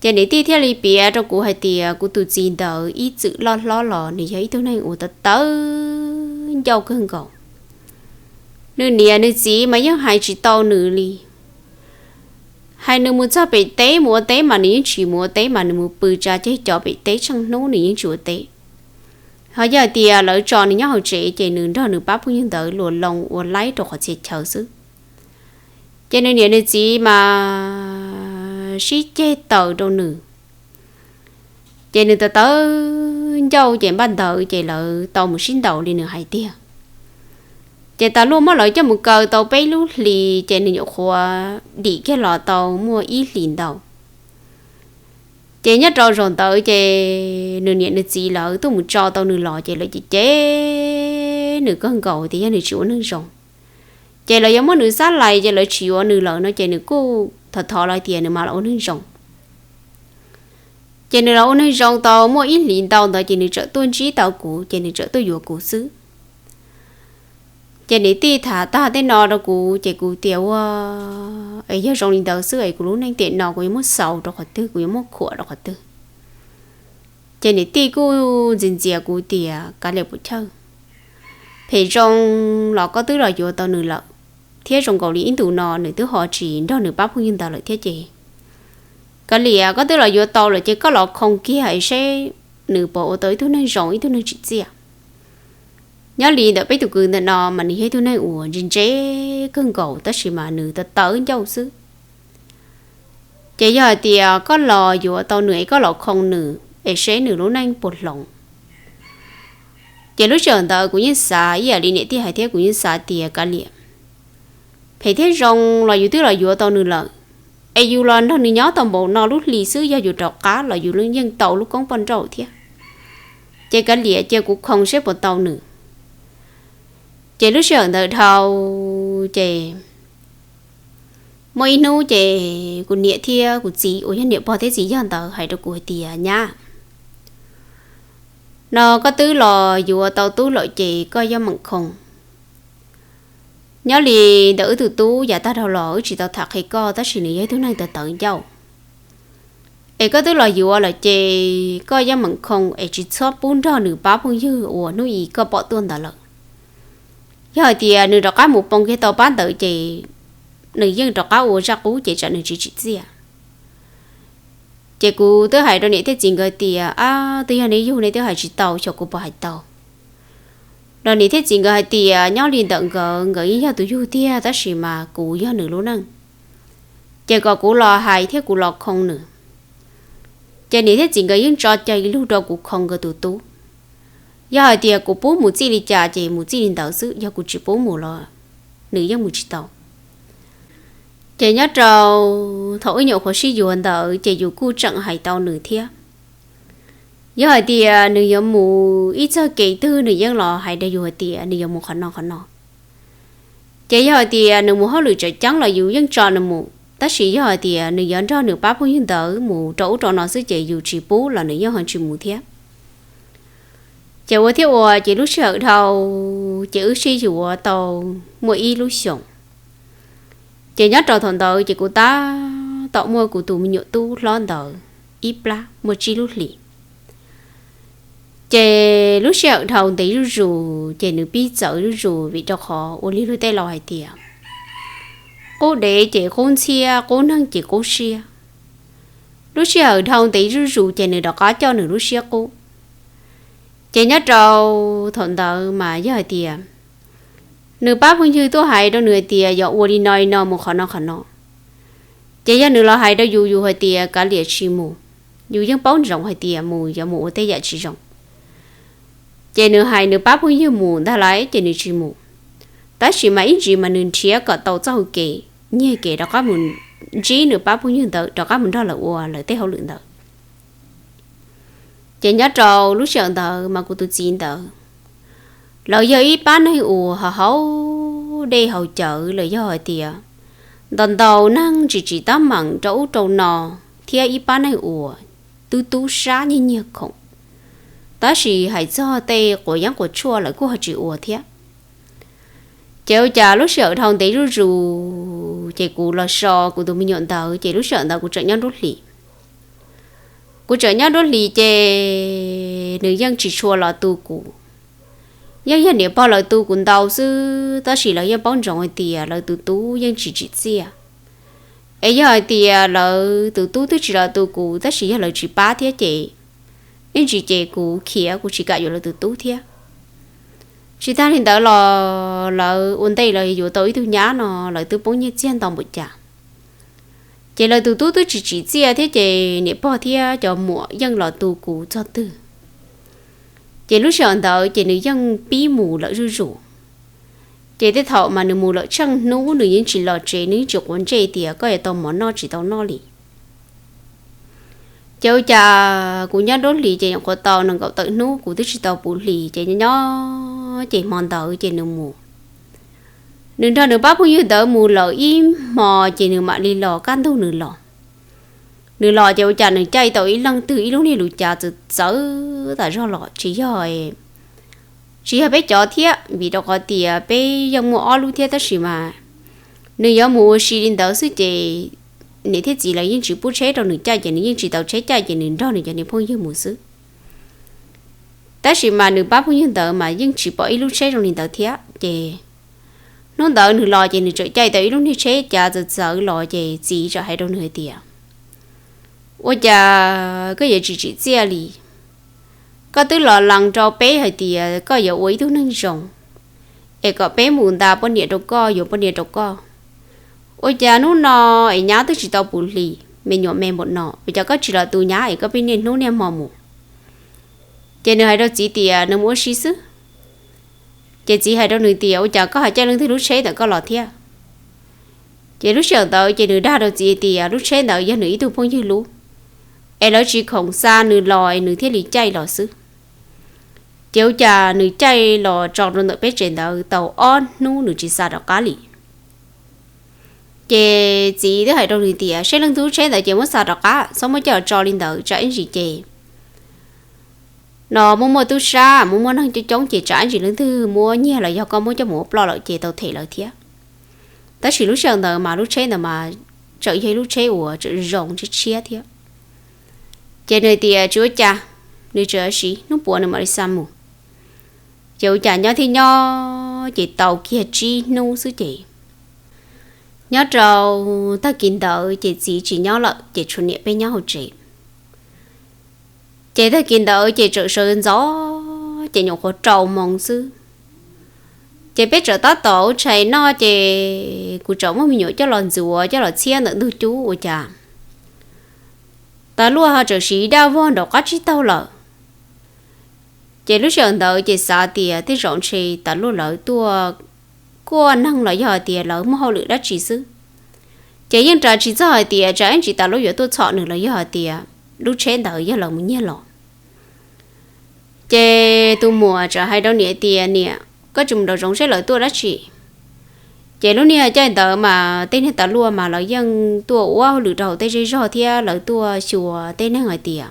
Ces niam tij thiaj li piav rau kuv hais tias kuv tus txiv ntawd ib txwm loj hlob los nws yog ib tug neeg uas tawv tawv ncauj kawg nkaus. Nws niam nws txiv mas yeej hais tsis tau nws li. Hais nws mus txog pem teb mus ua teb mas nws yeej tsis mus ua teb, mas nws mus pw tsa ceg cov pem teb tsheej hnub nws yeej tsis ua teb. Ho yog hais tias lawv tso nws nyob hauv tsev ces nws nrog nws pab phooj ywg ntawd luas loo ua laib rau qhov txhia chaw xwb. Ces nws niam nws txiv mas sib ceg taws rau nws. Ces nws tawv tawv ncauj ces npaj ntawd ces lawv tau mus sib ntaus li nws hais tiag. Ces tas luaj muab lawv coj mus kaw tau peb lub hlis ces nws nyuam qhuav dim kiag los tau muaj ib hlis ntau. Ces nyob rau zaum ntawd ces nws niam nws txiv lawv tuaj mus tso tau nws los ces lawv cem cem nws kawg nkaus tias yog nws tsis ua neeg zoo. Ces lawv yuav muab nws xab lais, ces lawv tsis yuav nws lawm no ces nws kuj thov thov lawv tias nws mam los ua neeg zoo. Ces nws los ua neeg zoo tau muaj ib hlis ntau ntawd ces nws txawm tuaj ntsib tau kuv, ces nws txawm tuaj yuav kuv xwb. Ces niam tij tham tag tej no rau kuv ces kuv tias ua, es yog zoo li ntawd xwb es kuv lub neej tiam no kuv yuav muab xaus rau qhov twg, kuv yuav muab khuam rau qhov twg? Ces niam tij kuj ntxias ntxias kuv tias, Kav liam puas chawj, phem zoo los koj twb los yuav tau nws lawm, thiab zoo nkaus li ib ntus no nws twb ho tsis nrog nws pab phooj ywg ntawd lawm thiab ces, kav liam, koj twb los yuav tau lawm ces koj los khoo kiag es seb nws puas ua tau ib tug neeg zoo ib tug neeg tsim txiaj. Nyob li ntawm peb tus kwv ntawm no mas nws yog ib tug neeg uas ntse ntse kawg nkaus tab sis mas nws tawv tawv ncauj xwb. Ces yog hais tias koj los yuav tau nws es koj los khoo nws es seb nws lub neej puas hloov. Ces lub sij hawm ntawd kuv yeej xav ib yam li niam tij hais thiab, kuv yeej xav tias kav liam, phem thiab zoo los yus twb los yuav tau nws lawm, es yus los nrog nws nyob tau npaum no lub hlis xwb, yog yus rov qab los yus yeej tau lub koob poj nrauj thiab. Ces kav liam cia kuv khoo seb puas tau nws. Ces lub sij hawm ntawd dhau ces muaj ib hnub ces kuv niam thiab kuv txiv uas yog niam pog thiab txiv yawg ntawd hais rau kuv hais tias, Nyab, no koj twb los yuav tau tub lawm ces koj yeej meem khoo. Nyob li ntawm wb tus tub yav tag dhau los wb tsis tau tham qhia koj tab sis nws yog ib tug neeg tawv tawv ncauj. Es koj twb los yuav lawm ces koj yeej meem khoo es tsis txhob pub nrog nws pab phooj ywg uas hnub i koj pom tuaj ntawd lawm. Yog hais tias nws rov qab mus poo kiag tau pab ntawd ces nws yeej rov qab ua zaj qub ces tsam nws tsis tsim txiaj. Ces kuv twb hais rau niam thiab txiv nkawd tias, Ab, twb yog neb yug nej twb hais tsis tau, xyov kuv puas hais tau. Los niam thiab txiv nkawd hais tias nyob li ntawm nkawd, nkawd yeej yog tus yug tiag tab sis mas kuv yog nws lub neej, ces kom kuv los hais thiab kuv los khoo nws. Ces niam thiab txiv nkawd yeej tso cai lug rau kuv khoo nkawd tus tub. Yog hais tias kuv pub mus txij li cas ces mus txij li ntawd xwb, yog kuv tsis pub mus los nws yeej mus tsis tau. Ces nyob rau thaum wb nyuam qhuav sib yuav ntawd ces yus kuj tseem hais tau nws thiab. Yog hais tias nws yuav mus ib txog kev twg nws yeej los hais rau yus hais tias nws yuav mus qhov no qhov no. Ces yog hais tias nws mus hauj lwm tseem ceeb los yus yeej tso nws mus, tab sis yog hais tias nws yuav nrog nws pab phooj ywg ntawd mus rau ub rau no xwb ces yus tsis pub los nws yeej ho tsis mus thiab. Ces ua thiab ua ces lub sij hawm dhau ces wb sib yuav tau muaj ib lub xyoos. Ces nyob rau thaum ntawd ces kuv tab tom muaj kuv tus me nyuam tub hlob ntawd ib plab muaj tsib lub hlis. Ces lub sij hawm dhau ntev zuj zus ces nws pib txawv zuj zus vim rau qhov ua li luag tej laus hais tias, qub dev ces qub ntxhiab, qub neeg ces qub siab. Lub sij hawm dhau ntev zuj zus ces nws rov qab coj nws lub siab qub. Ces nyob rau thaum ntawd mas yog hais tias nws pab phooj ywg tuaj hais rau nws hais tias yog ua li no li no mus qhov no qhov no, ces yog nws los hais rau yus, yus hais tias kav liam tsis mus. Yus yeej paub ntsoov hais tias mus yuav mus ua tej yam tsis zoo. Ces nws hais nws pab phooj ywg mus ntag lauj ces nws tsis mus. Tab sis mas ib ntsis mas nws nrhiav kom tau txoj hau kev nyiag kev rov qab mus ntsib nws pab phooj ywg ntawd rov qab mus nrog lawv ua lawv tej hauj lwm ntawd. Ces nyob rau lub sij hawm ntawd mas kuv tus txiv ntawd, lawv yog ib pab neeg uas haus haus dej haus cawv los yog hais tias ntaus ntaus neeg tsis tsim tab meem rau ub rau no, thiab ib pab neeg uas tub tub sab nyiag nyiag khoom, tab sis hais txog tej quav yeeb quav tshuaj lawv kuj ho tsis ua thiab. Ces ua cas lub sij hawm dhau ntev zuj zus ces kuv los so kuv tus me nyuam ntawd ces lub sij hawm ntawd kuv tseem nyob nruab hlis. Kuv tseem nyob nruab hlis ces nws yeej tsis tshua los tu kuv. Yeej yog niam pog lawv tu kuv ntau xwb tab sis lawv yeej paub ntsoov hais tias lawv tus tub yeej tsis tsim txiaj. Es yog hais tias lawv tus tub twb tsis los tu kuv tab sis yog lawv tsis pab thiab ces ib ntsis ces kuv khiav kuv tsis kam yuav lawv tus tub thiab. Tsis tag li ntawd los lawv ua ntej lawv yuav tau ib tug nyab no lawv twb poob nyiaj txiag ntau npaum cas. Ces lawv tus tub twb tsis tsim txiaj thiab ces niam pog thiab cov muam yeej los tu kuv txog twg. Ces lub sij hawm ntawd ces nws yeej pib mus lawm zuj zus. Ces tej thaum mas nws mus lawm tsheej hnub nws yeej tsis los tsev, nws yeej tsis quav ntsej tias koj yuav tau mov noj tsis tau noj li. Ces ua cas kuv nyob nruab hlis ces nyuam qhuav tau nees nkaum tawm hnub kuv twb tsis tau puv hlis ces nyob ces hmo ntawd ces nws mus. Nws nrog nws pab phooj ywg ntawd mus lawm ib hmo ces nws mam li los kaj ntug nws los. Nws los ces ua cas nws caij tau ib leej twg ib lub niag lus cav txawv txawv tas zog los tsis yog, tsis yog peb cov thiab vim rau qhov tias peb yeej muaj ob lub thiab tab sis mas nws yuav mus ua si li ntawd xwb ces niam thiab txiv lawv yeej tsis pub tsheb rau nws caij ces nws yeej tsis tau tsheb caij ces nws nrog nws cov niag phooj ywg mus xwb. Tab sis mas nws pab phooj ywg ntawd mas yeej tsis pom ib lub tsheb zoo li ntawd thiab ces hnub ntawd nws los ces nws txawm caij tau ib lub niag tsheb cav txawv txawv los ces txiv txawm hais rau nws hais tias, ua cas koj yuav tsis tsim txiaj li? Koj twb los lees rau peb hais tias koj yuav ua ib tug neeg zoo, es kom peb mus ntas poj niam rau koj yuav poj niam rau koj. Ua cas hnub no es nyab twb tsis tau puv hlis me nyuam me npaum no ua cas koj tsis los tu nyab es koj pheej niaj hnub niaj hmo mus? Ces nws hais rau txiv tias nws mus ua si xwb. Ces txiv hais rau nws tias ua cas koj ho caij leej twg lub tsheb ntawm koj los thiab? Ces lub sij hawm ntawd ces nws dag rau txiv tias lub tsheb ntawd yog nws ib tug phooj ywg lub, es lawv tsis khoom xa nws los es nws thiaj li caij los xwb. Ces ua cas nws caij los tso rau ntawm peb tsev ntawd tau ob hnub nws tsis xa rov qab li. Ces txiv twb hais rau nws tias, seb leej twg lub tsheb ntawd ces muab xa rov qab, txhob muab coj tso li ntawd, tsam ib ntsis ces no muaj muaj tub sab, muaj muaj neeg coob coob ces tsam ib ntsis leej twg muab nyiag los yog koj muab coj mus ua ploj lawm ces tau them lawv thiab. Tab sis lub sij hawm ntawd mas lub tsheb ntawd mas tseem yog ib lub tsheb uas tseem zoo tshiab tshiab thiab. Ces nws tias tsis ua cas, nws tseem siv hnub puav nws mam li xa mus. Ces ua cas nyob thiab nyob ces tau kiag tsib hnub xwb ces nyob rau tag kis ntawd ces txiv tsis nyob lawm ces tshuav niam peb nyob hauv tsev. Ces tag kis ntawd ces tseem sawv ntxov ces nyuam qhuav rau moos xwb. Ces peb tseem tab tom ua tshais noj ces kuv tseem muab me nyuam coj los ntxuav coj los txhiab ntawm ntug cub ua cas tas luaj ho tseem siv dab vog nraum qab tsib taug lawm. Ces lub sij hawm ntawd ces xav tias tej zaum ntshe tas luaj lawv tuaj kuaj neeg los yog hais tias lawv muaj hauj lwm dab tsi xwb. Ces yeej ras tsis txog hais tias tsam ib ntsis tas luaj yuav tuaj txhom nws los yog hais tias lub tsheb ntawd yog lawv mus nyiag los. Ces tus muam txawm hais rau niam tias, niam, koj tsis mus nraum zoov seb lawv tuaj dab tsi. Ces lub niag caij ntawd mas tej niag tas luaj mas lawv yeej tuaj ua hauj lwm rau hauv tej zej zog thiab lawv tuaj xyuas tej neeg hais tias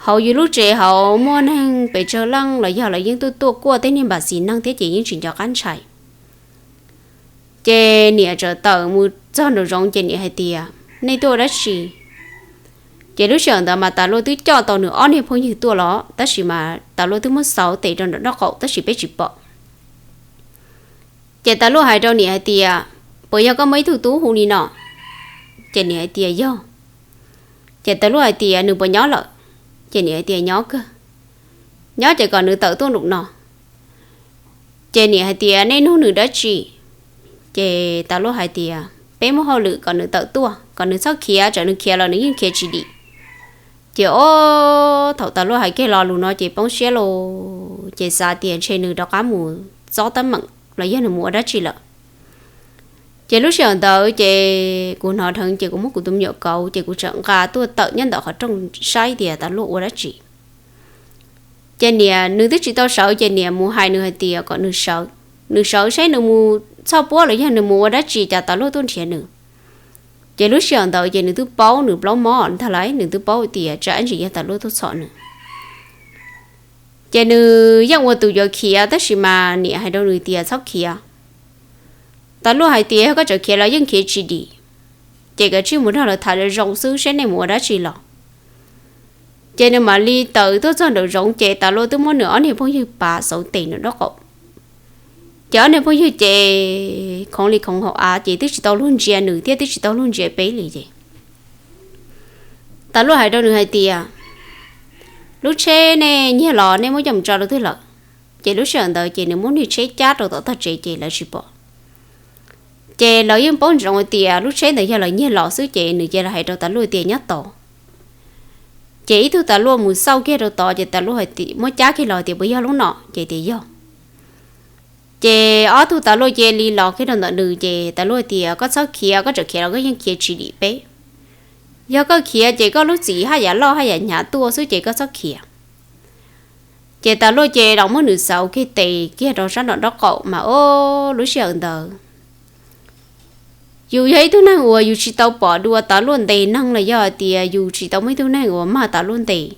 hauv yus lub tsev hauv muaj neeg pes tsawg leej los yog lawv yeej tuaj tuaj kuaj tej niag npam xis neeg thiab ces yeej tsis nco qab ntshai. Ces niam txawm tawm mus txog nraum zoov ces niam hais tias, nej tuaj ua dab tsi? Ces lub sij hawm ntawd mas tas luaj twb coj tau nws ob niag phooj ywg tuaj los tab sis mas tas luaj twb muab xauv tes rau nraum nraub qaum tab sis peb tsis pom. Ces tas luaj hais rau niam hais tias, puas yog koj muaj ib tug tub hu li no? Ces niam hais tias yog. Ces tas luaj hais tias nws puas nyob lawm? Ces niam hais tias nyob kawg. Nyob ces kom nws tawm tuaj nraum no. Ces niam hais tias nej nug nws dab tsi? Ces tas luaj hais tias peb muaj hauj lwm kom nws tawm tuaj, kom nws txhob khiav, tsam nws khiav los nws yeej khiav tsis dim. Ces ob thaum tas luaj hais kiag lo lus no ces poob siab los ces xav tias ntshe nws rov qab mus txob teeb meem los yog nws mus ua dab tsi lawm. Ces lub sij hawm ntawd ces kuv hnov dheev ces kuv muab kuv tus me nyuam kauv ces kuv txawm nqa tuaj tawm nyob ntawm qhov rooj saib tias tas luaj ua dab tsi. Ces niam nws twb tsis tau sawv ces niam mus hais nws hais tias kom nws sawv, nws sawv saib nws mus txhoj puab los yog nws mus ua dab tsi cas tas luaj tuaj nrhiav nws. Ces lub sij hawm ntawd ces nws twb paub, nws plaub mob ntag lais, nws twb paub tias tsam ib ntsis yog tas luaj tuaj txhom nws. Ces nws yeej ua tus yuav khiav tab sis mas niam hais rau nws tias txhob khiav. Tas luaj hais tias yog koj tseem khiav los yeej khiav tsis dim, ces kav tsij mus nrog lawv tham zoo xwb seb nej mus ua dab tsi los. Ces nws mam li tawm tuaj txog nraum zoov ces tas luaj twb muab nws ob niag phooj ywg pav xauv tes nws nraub qaum. Ces ob niag phooj ywg ces khoov li khoov hauv av ces twb tsis tau luag ntsia nws thiab twb tsis tau luag ntsia peb li ces tas luaj hais rau nws hais tias lub tsheb nej nyiag los nej muab coj mus tso rau twg lawm? Ces lub sij hawm ntawd ces nws muab niag tsheb cab rau tom tog tsev ces lawv tsis pom. Ces lawv yeej paub ntsoov hais tias lub tsheb ntawd yog lawv nyiag los xwb ces nws cia li hais rau tas luaj tias nyob tod. Ces ib tug tas luaj mus xauj kiag rau tod ces tas luaj hais tias muab cab kiag los tias puas yog lub no ces tias yog. Ces ob tug tas luaj cia li los kiag rau ntawm nws ces tas luaj tias koj txhob khiav, koj tseem khiav los koj yeej khiav tsis dim peb. Yog koj khiav ces koj lub txim haj yam loj haj yam hnyav tuaj xwb ces koj txhob khiav. Ces tas luaj ces los muab nws xauv kiag tes kiag rau sab nraum nraub qaum mas ob lub sij hawm ntawd yus yog ib tug neeg uas yus tsis tau pom dua tas luaj ntes neeg los yog hais tias yus tsis tau muaj ib tug neeg uas mag tas luaj ntes,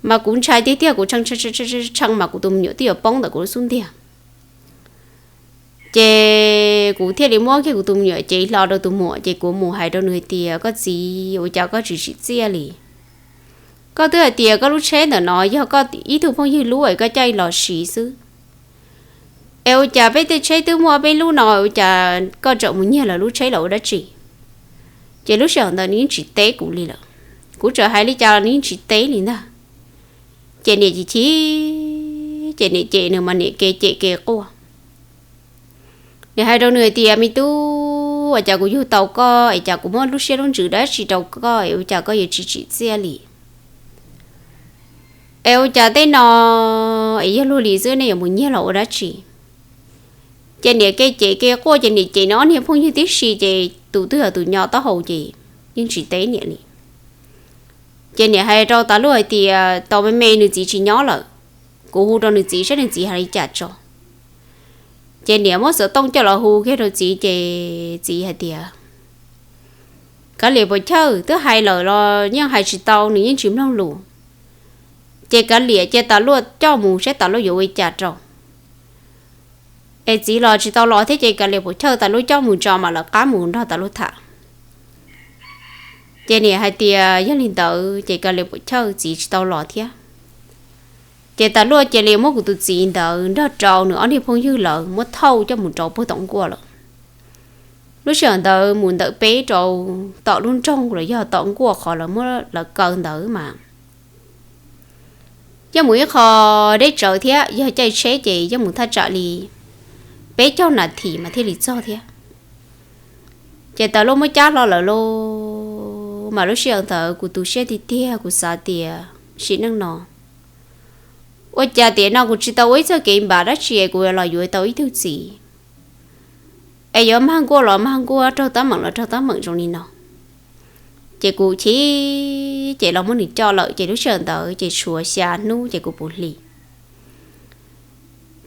mas kuv ntshai tiag tiag kuv tshee mas kuv tus me nyuam twb yuav poob ntawm kuv lub xub ntiag. Ces kuv thiaj li muab kiag kuv tus me nyuam cev hlo rau tus muam ces kuv mus hais rau nws hais tias koj txiv, ua cas koj tsis tsim txiaj li? Koj twb hais tias koj lub tsheb ntawm no yog koj ib tug phooj ywg lub es koj caij los siv xwb, es ua cas peb tej tsheb twb muaj peb lub no ua cas koj tseem mus nyiag lawv lub tsheb los ua dab tsi? Ces lub sij hawm ntawd nws yeej tsis teb kuv li lawm. Kuv txawm hais li cas los nws yeej tsis teb li ntag. Ces niam chim chim, ces niam cem nws mas niam ke cem ke quaj. Niam hais rau nws hais tias me tub, ua cas kuv yug tau koj es cas kuv muab lub siab lub ntsws dab tsi rau koj es ua cas koj yuav tsis tsim txiaj li? Es ua cas tej no es yog luag li xwb nej yuav mus nyiag los ua dab tsi? Ces niam ke cem ke quaj ces niam cem nws ob niag phooj ywg tib si ces tus twg los tus nyo taub hau ces yeej tsis teb niam li. Ces niam hais rau Tav Luaj hais tias tau me me nws txiv tsis nyob lawm, kuv hu rau nws txiv saib nws txiv hais li cas tso. Ces niam muab xov tooj coj los hu kiag rau txiv ces txiv hais tias, Kav liam Puam Chawj, twb hais lawm los yeej hais tsis tau, nws yeej tsis mloog lus. Ces kav liam cia Tav Luaj coj mus saib Tav Luaj yuav ua li cas rau. Es txiv los tsis tau los thiab ces kav liam Puam Chawj, Tav Luaj coj mus tso mam lawv qab mus nrog Tav Luaj tham. Ces niam hais tias yog li ntawd ces kav liam Puam Chawj, txiv tsis tau los thiab. Ces Tav Luaj cia li muab kuv tus txiv ntawd nrog rau nws ob niag phooj ywg lawv muab thauj coj mus rau puag tom nkuaj lawm. Lub sij hawm ntawd mus ntawm peb rau tom lub nroog los yog tom nkuaj qhov lawv muab lawv kaw ntawd mas yeej mus ib qho deb tsawv thiab, yog caij tsheb ces yeej mus thaj tsam li peb caug nas this mas thiaj li txog thiab. Ces Tav Luaj muab cab hlo lawm lauj. Mas lub sij hawm ntawd kuv tu siab tiag tiag, kuv xav tias sim neej no ua cas tiam no kuv tsis tau ua ib txoj kev npam dab tsi es kuv los yuav tau ib tug txiv es yuav mag nkuaj los mag nkuaj, raug tab meem los raug tab meem zoo li no. Ces kuv chim, ces los muab nws coj lawm ces lub sij hawm ntawd ces tshuav xya hnub ces kuv puv hlis.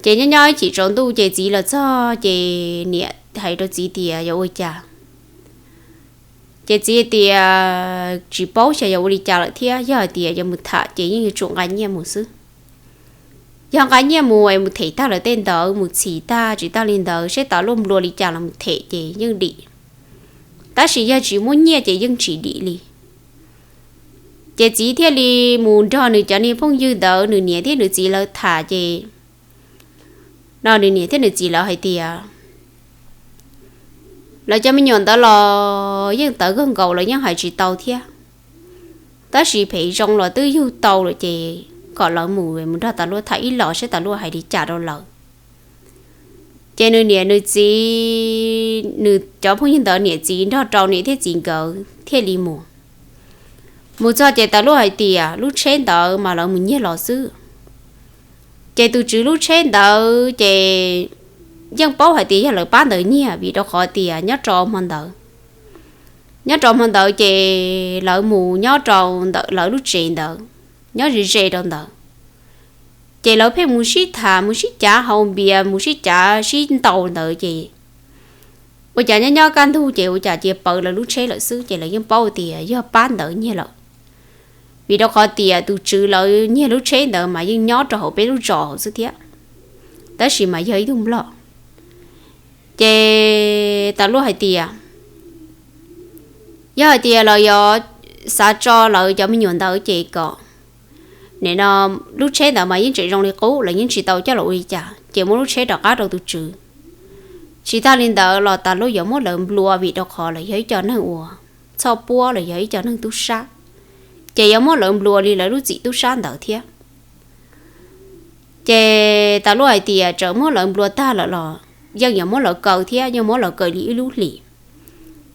Ces nyob nyob ib chim tsaus ntuj ces txiv los txog ces niam hais rau txiv tias yog ua cas. Ces txiv tias tsis paub xyov yog ua li cas lawm thiab, yog hais tias yuav mus tham ces yeej yuav tsum nqa nyiaj mus xwb. Yog nqa nyiaj mus es mus them tag lawv tej ntawd, mus txhim tag tsis tag li ntawd seb Tav Luaj nplua li cas los mus them ces yeej dim, tab sis yog tsis muaj nyiaj ces yeej tsis dim li. Ces txiv thiaj li mus nrog nws cov niag phooj ywg ntawd, nws niam thiab nws txiv lawv tham ces no nws niam thiab nws txiv lawv hais tias lawv cov me nyuam ntawd los yeej tawv kawg nkaus, lawv yeej hais tsis tau thiab, tab sis phem zoo los twb yug tau lawm ces kom lawv mus mus nrog Tav Luaj tham ib los seb Tav Luaj hais li cas rau lawv. Ces nws niam nws txiv, nws cov phooj ywg ntawd niam txiv nrog rau niam thiab txiv nkawd thiaj li mus. Mus txog ces Tav Luaj hais tias lub tsheb ntawd mas lawv mus nyiag los xwb. Ces tus tswv lub tsheb ntawd ces yeej paub hais tias yog lawv pab ntawd nyiag vim rau qhov tias nyob rau hmo ntawd, nyob rau hmo ntawd ces lawv mus nyob rau ntawm lawv lub tsev ntawd, nyob ze ze rau ntawd. Ces lawv pheej mus sib tham, mus sib cav haus npias, mus sib cav sib ntaus ntawd ces ua cas nyob nyob kaj ntug ces ua cas cia paws lawv lub tsheb lawm xwb, ces lawv yeej paub tias yog pab ntawd nyiag lawm. Vim rau qhov tias tus tswv lawv nyiag lub tsheb ntawd mas yeej nyob rau hauv peb lub zos hauv xwb thiab, tab sis mas yog ib tug nplog. Ces Tav Luaj hais tias yog hais tias lawv yuav xav tso lawv cov me nyuam ntawd ces kom, nim no lub tsheb ntawd mas yeej tseem zoo li qub, lawv yeej tsis tau coj los ua li cas, ces muab lub tsheb rov qab rau tus tswv. Tsis tag li ntawd los Tav Luaj yuav muab lawv nplua vim rau qhov lawv yog ib co neeg uas txhoj puab, lawv yog ib co neeg tub sab, ces yuav muab lawv nplua li lawv lub txim tub sab ntawd thiab. Ces Tav Luaj hais tias txawm muab lawv nplua tag lawm los yeej yuav muab lawv kaw thiab, yeej muab lawv kaw li ib lub hlis,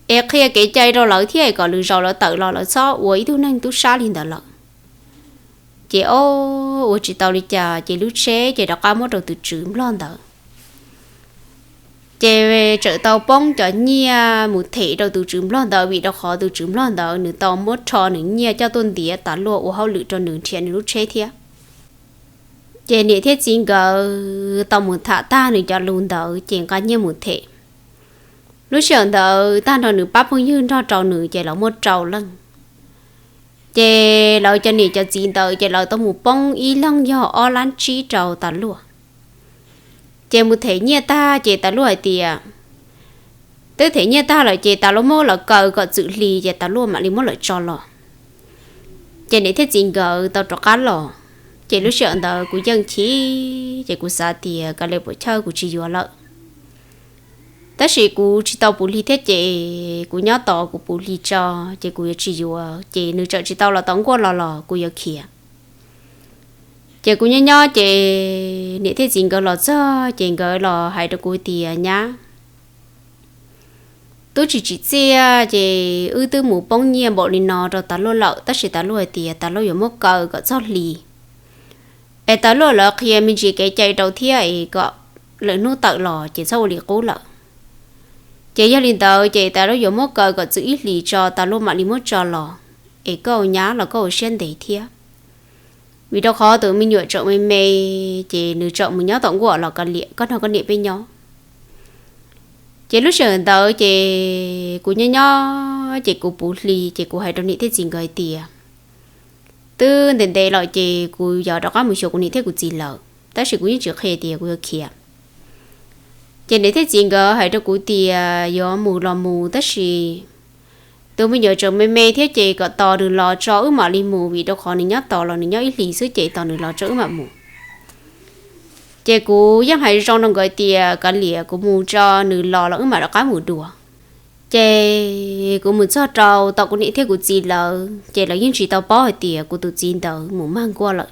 es qhia kev cai rau lawv thiab es kom lwm zaus lawv tawm los lawv txhob ua ib tug neeg tub sab li ntawd lawm. Ces o, ua tsis tau li cas ces lub tsheb ces rov qab muab rau tus tswv nplog ntawd. Ces txawm tau poob cov nyiaj mus them rau tus tswv nplog ntawd vim rau qhov tus tswv nplog ntawd nws tau muab rho nws nyiaj coj tuaj ntiav Tav Luaj ua hauj lwm rau nws nrhiav nws lub tsheb thiab. Ces niam thiab txiv nkawd tau mus tham tag nws cov lus ntawd ces nqa nyiaj mus them. Lub sij hawm ntawd tag nrho nws pab phooj ywg nrog rau nws ces lawv muaj rau leej. Ces lawv cov niam cov txiv ntawd ces lawv tau mus poob ib leeg yog ob lab tsib rau Tav Luaj. Ces mus them nyiaj tag ces Tav Luaj hais tias twb them nyiaj tag lawm ces Tav Luaj muab lawv kaw kom txwm hli ces Tav Luaj mam li muab lawv tso los. Ces niam thiab txiv nkawd tau rov qab los. Ces lub sij hawm ntawd kuv yeej chim, ces kuv xav tias kav liam puas chawj kuv tsis yuav lawm. Tab sis kuv tsis tau puv hli thiab ces kuv nyob tos kuv puv hli tso, ces kuv yuav tsis yuav. Ces nws txawm tsis tau los tom nkuaj los los kuv yuav khiav. Ces kuv nyob nyob ces niam thiab txiv nkawd los txog ces nkawd los hais rau kuv tias nyab, tub tsis tsim txiaj ces wb twb mus poob nyiaj npaum li no rau Tav Luaj lawm, tab sis Tav Luaj hais tias Tav Luaj yuav muab kaw kom txog hli, es Tav Luaj lawv qhia me ntsis kev cai rau thiab es kom lwm hnub tawm los ces txhob ua li qub lawm. Ces yog li ntawd ces Tav Luaj yuav muab kaw kom txwm ib hlis tso Tav Luaj mam li muab tso los. es koj ua nyab los koj ua siab ntev thiab. Vim rau qhov tus me nyuam tseem me me, ces nws tseem mus nyob tom nkuaj los kav liam koj nrog koj niam peb nyob. Ces lub sij hawm ntawd ces kuv nyob nyob ces kuv puv hli ces kuv hais rau niam thiab txiv nkawd hais tias, twb ntev ntev lawm ces kuv yuav rov qab mus xyuas kuv niam thiab kuv txiv lawm, tab sis kuv yeej tsis qhia tias kuv yuav khiav. Ces niam thiab txiv nkawd hais rau kuv tias yuav mus los mus, tab sis tus me nyuam tseem me me thiab ces kom tos nws los tso wb mam li mus, vim rau qhov nws nyob tos los nws nyob ib hlis xwb ces tos nws los tso wb mam mus. Ces kuv yeej hais zoo rau nkawd tias kav liam kuv mus tso nws los los wb mam rov qab mus dua. Ces kuv mus txog rau tom kuv niam thiab kuv txiv lawv ces lawv yeej tsis tau paub hais tias kuv tus txiv ntawd mus mag nkuaj lawm.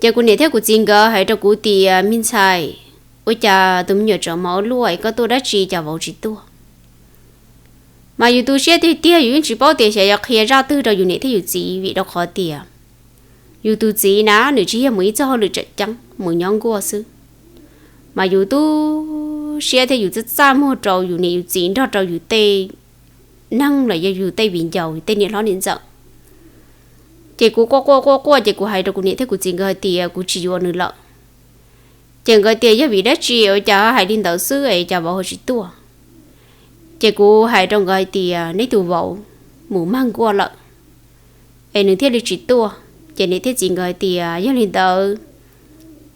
Ces kuv niam thiab kuv txiv nkawd hais rau kuv tias me ntxhais, ua cas tus me nyuam tseem mos ua luaj es koj tuaj dab tsi cas vauv tsis tuaj? Mas yus tu siab tiag tiag yus yeej tsis paub tias xyov yuav qhia zaj twg rau yus niam thiab yus txiv, vim rau qhov tias yus tus txiv na nws tsis yog mus ib txog hauj lwm tseem ceeb, mus nyob nkuaj xwb. Mas yus tu siab thiab yus txaj txaj muag rau yus niam yus txiv nrog rau yus tej neeg los yog yus tej viv ncaus, yus tej niam hlob niam ntxawm. Ces kuv quaj quaj quaj quaj ces kuv hais rau kuv niam thiab kuv txiv nkawd hais tias kuv tsis yuav nws lawm. Ces nkawd tias yog vim dab tsi ua cas hais li ntawd xwb es cas vauv ho tsis tuaj? Ces kuv hais rau nkawd hais tias neb tus vauv mus mag nkuaj lawm es nws thiaj li tsis tuaj. Ces niam thiab txiv nkawd hais tias yog li ntawd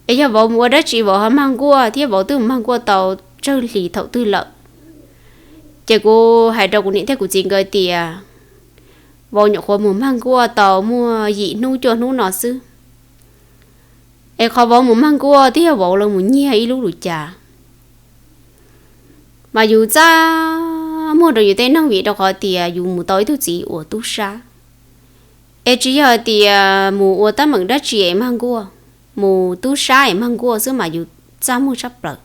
es yog vauv mus ua dab tsi vauv ho mag nkuaj thiab vauv twb mus mag nkuaj tau tsawg hlis thaum twg lawm? Ces kuv hais rau kuv niam thiab kuv txiv nkawd tias vauv nyuam qhuav mus mag nkuaj tau muaj yim hnub cuaj hnub no xwb, es qhov vauv mus mag nkuaj twb yog vauv los mus nyiag ib lub lus cas. Mas yus txaj muag rau yus tej neeg vim rau qhov tias yus mus tau ib tug txiv uas tub sab, es tsis yog hais tias mus ua teeb meem dab tsi es mag nkuaj, mus tub sab es mag nkuaj xwb mas yus txaj muag tshaj plaws.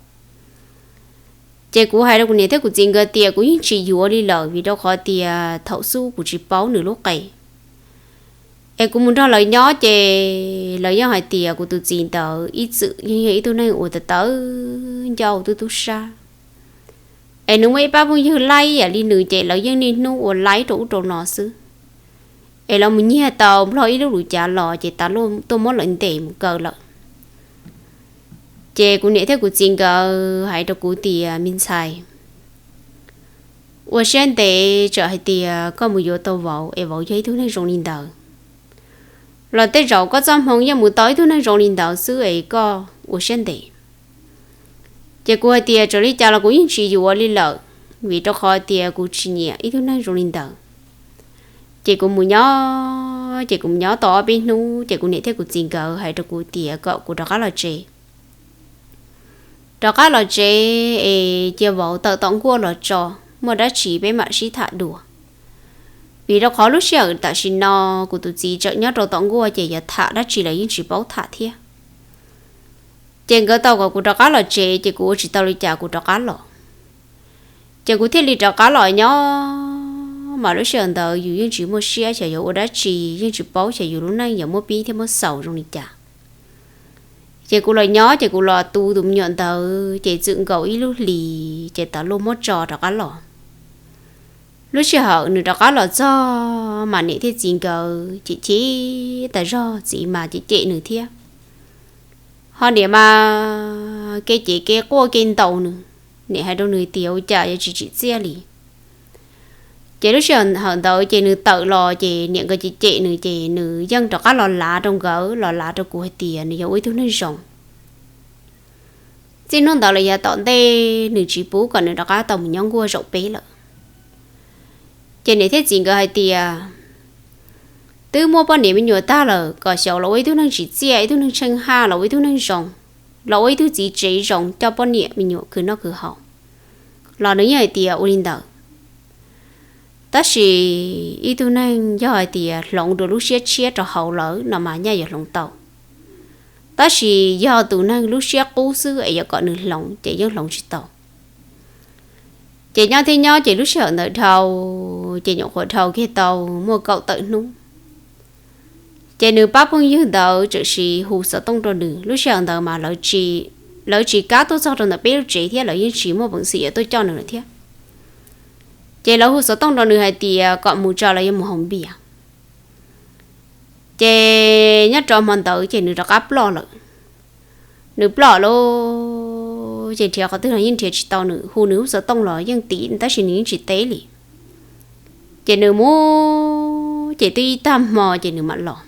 Ces kuv hais rau kuv niam thiab kuv txiv nkawd tias kuv yeej tsis yuav li lawm vim rau qhov tias thaum xub kuv tsis paub nws lub qe. Es kuv mus nrog lawv nyob ces lawv yeej hais tias kuv tus txiv ntawd ib txwm yeej yog ib tug neeg uas tawv tawv ncauj tub tub sab. Es nws muaj ib pab phooj ywg laib yam li nws ces lawv yeej niaj hnub ua laib rau ub rau no xwb. Es lawv mus nyiag tau nplog ib lub lus cav los ces tas tuaj muab lawv ntes mus kaw lawm. Ces kuv niam thiab kuv txiv nkawd hais rau kuv tias me ntxhais, ua siab ntev, txawm hais tias koj mus yuav tau vauv es vauv yog ib tug neeg zoo li ntawd los tej zaum koj txoj hmoo yeej mus tau ib tug neeg zoo li ntawd xwb es koj ua siab ntev. Ces kuv hais tias txawm li cas los kuv yeej tsis yuav li lawm, vim rau qhov tias kuv tsis nyiam ib tug neeg zoo li ntawd. Ces kuv mus nyob, ces kuv mus nyob tau ob peb hnub ces kuv niam thiab kuv txiv nkawd hais rau kuv tias kom kuv rov qab los tsev. Rov qab los tsev es cia vauv tawm tom nkuaj los tso, muaj dab tsi peb mam sib tham dua. Vim rau qhov lub sij hawm tam sim no kuv tus txiv tseem nyob rau tom nkuaj ces yuav tham dab tsi los yeej tsis paub tham thiab. Ces nkawd tau kom kuv rov qab los tsev ces kuv ua tsis tau li cas kuv rov qab los. Ces kuv thiaj li rov qab los nyob, mas lub sij hawm ntawd yus yeej tsis muaj siab xyov yuav ua dab tsi, yeej tsis paub xyov yus lub neej yuav muab pib thiab muab xaus zoo li cas. Ces kuv los nyob ces kuv los tu tus me nyuam ntawd ces txwm nkaus ib lub hlis ces tas luaj muab tso rov qab los. Lub sij hawm nws rov qab los txog mas niam thiab txiv nkawd cem chim tas zog, txiv mas cem cem nws thiab. Ho niam mas kev cem kev quaj kev ntaus nws, niam hais rau nws tias ua cas yuav tsis tsim txiaj li. Ces lub sij hawm ntawd ces nws tawm los ces niam nkawd cem cem nws ces nws yeej rov qab los lav rau nkawd, los lav rau kuv hais tias nws yuav ua ib tug neeg zoo. Txij hnub ntawd los yav tom ntej nws tsis pub kom nws rov qab tau mus nyob nkuaj zaum peb lawm. Ces niam thiab txiv nkawd hais tias twb muaj poj niam me nyuam tag lawm kom xyaum los ua ib tug neeg tsim txiaj, ib tug neeg tsheej haj, los ua ib tug neeg zoo, los ua ib tug txiv tsev zoo coj poj niam me nyuam khwv noj khwv haus, los nws yeej hais tias ua li ntawd. Tab sis ib tug neeg yog hais tias hloov dua lub siab tshiab rau hauv lawm no mas nyaj yuav hloov tau. Tab sis yog tus neeg lub siab qub xwb es yuav kom nws hloov ces yeej hloov tsis tau. Ces nyob thiab nyob ces lub sij hawm ntawd dhau, ces nyuam qhuav dhau kiag tau muaj kaum tawm hnub. Ces nws pab phooj ywg ntawd txawm sis hu xov tooj rau nws, lub sij hawm ntawd mas lawv tsis kam tuaj txog rau ntawm peb lub tsev thiab lawv yeej tsis muaj peev xwm yuav tuaj coj nws lawm thiab. Ces lawv hu xov tooj rau nws hais tias kom mus tso lawv yuav mus haus npias. Ces nyob rau hmo ntawd ces nws rov qab ploj lawm. Nws ploj lawm ces nrhiav qhov twg los yeej nrhiav tsis tau nws, hu nws lub xov tooj los yeej tiv tab sis nws yeej tsis teb li. Ces nws mus ces twb ib tag hmo ces nws mam los.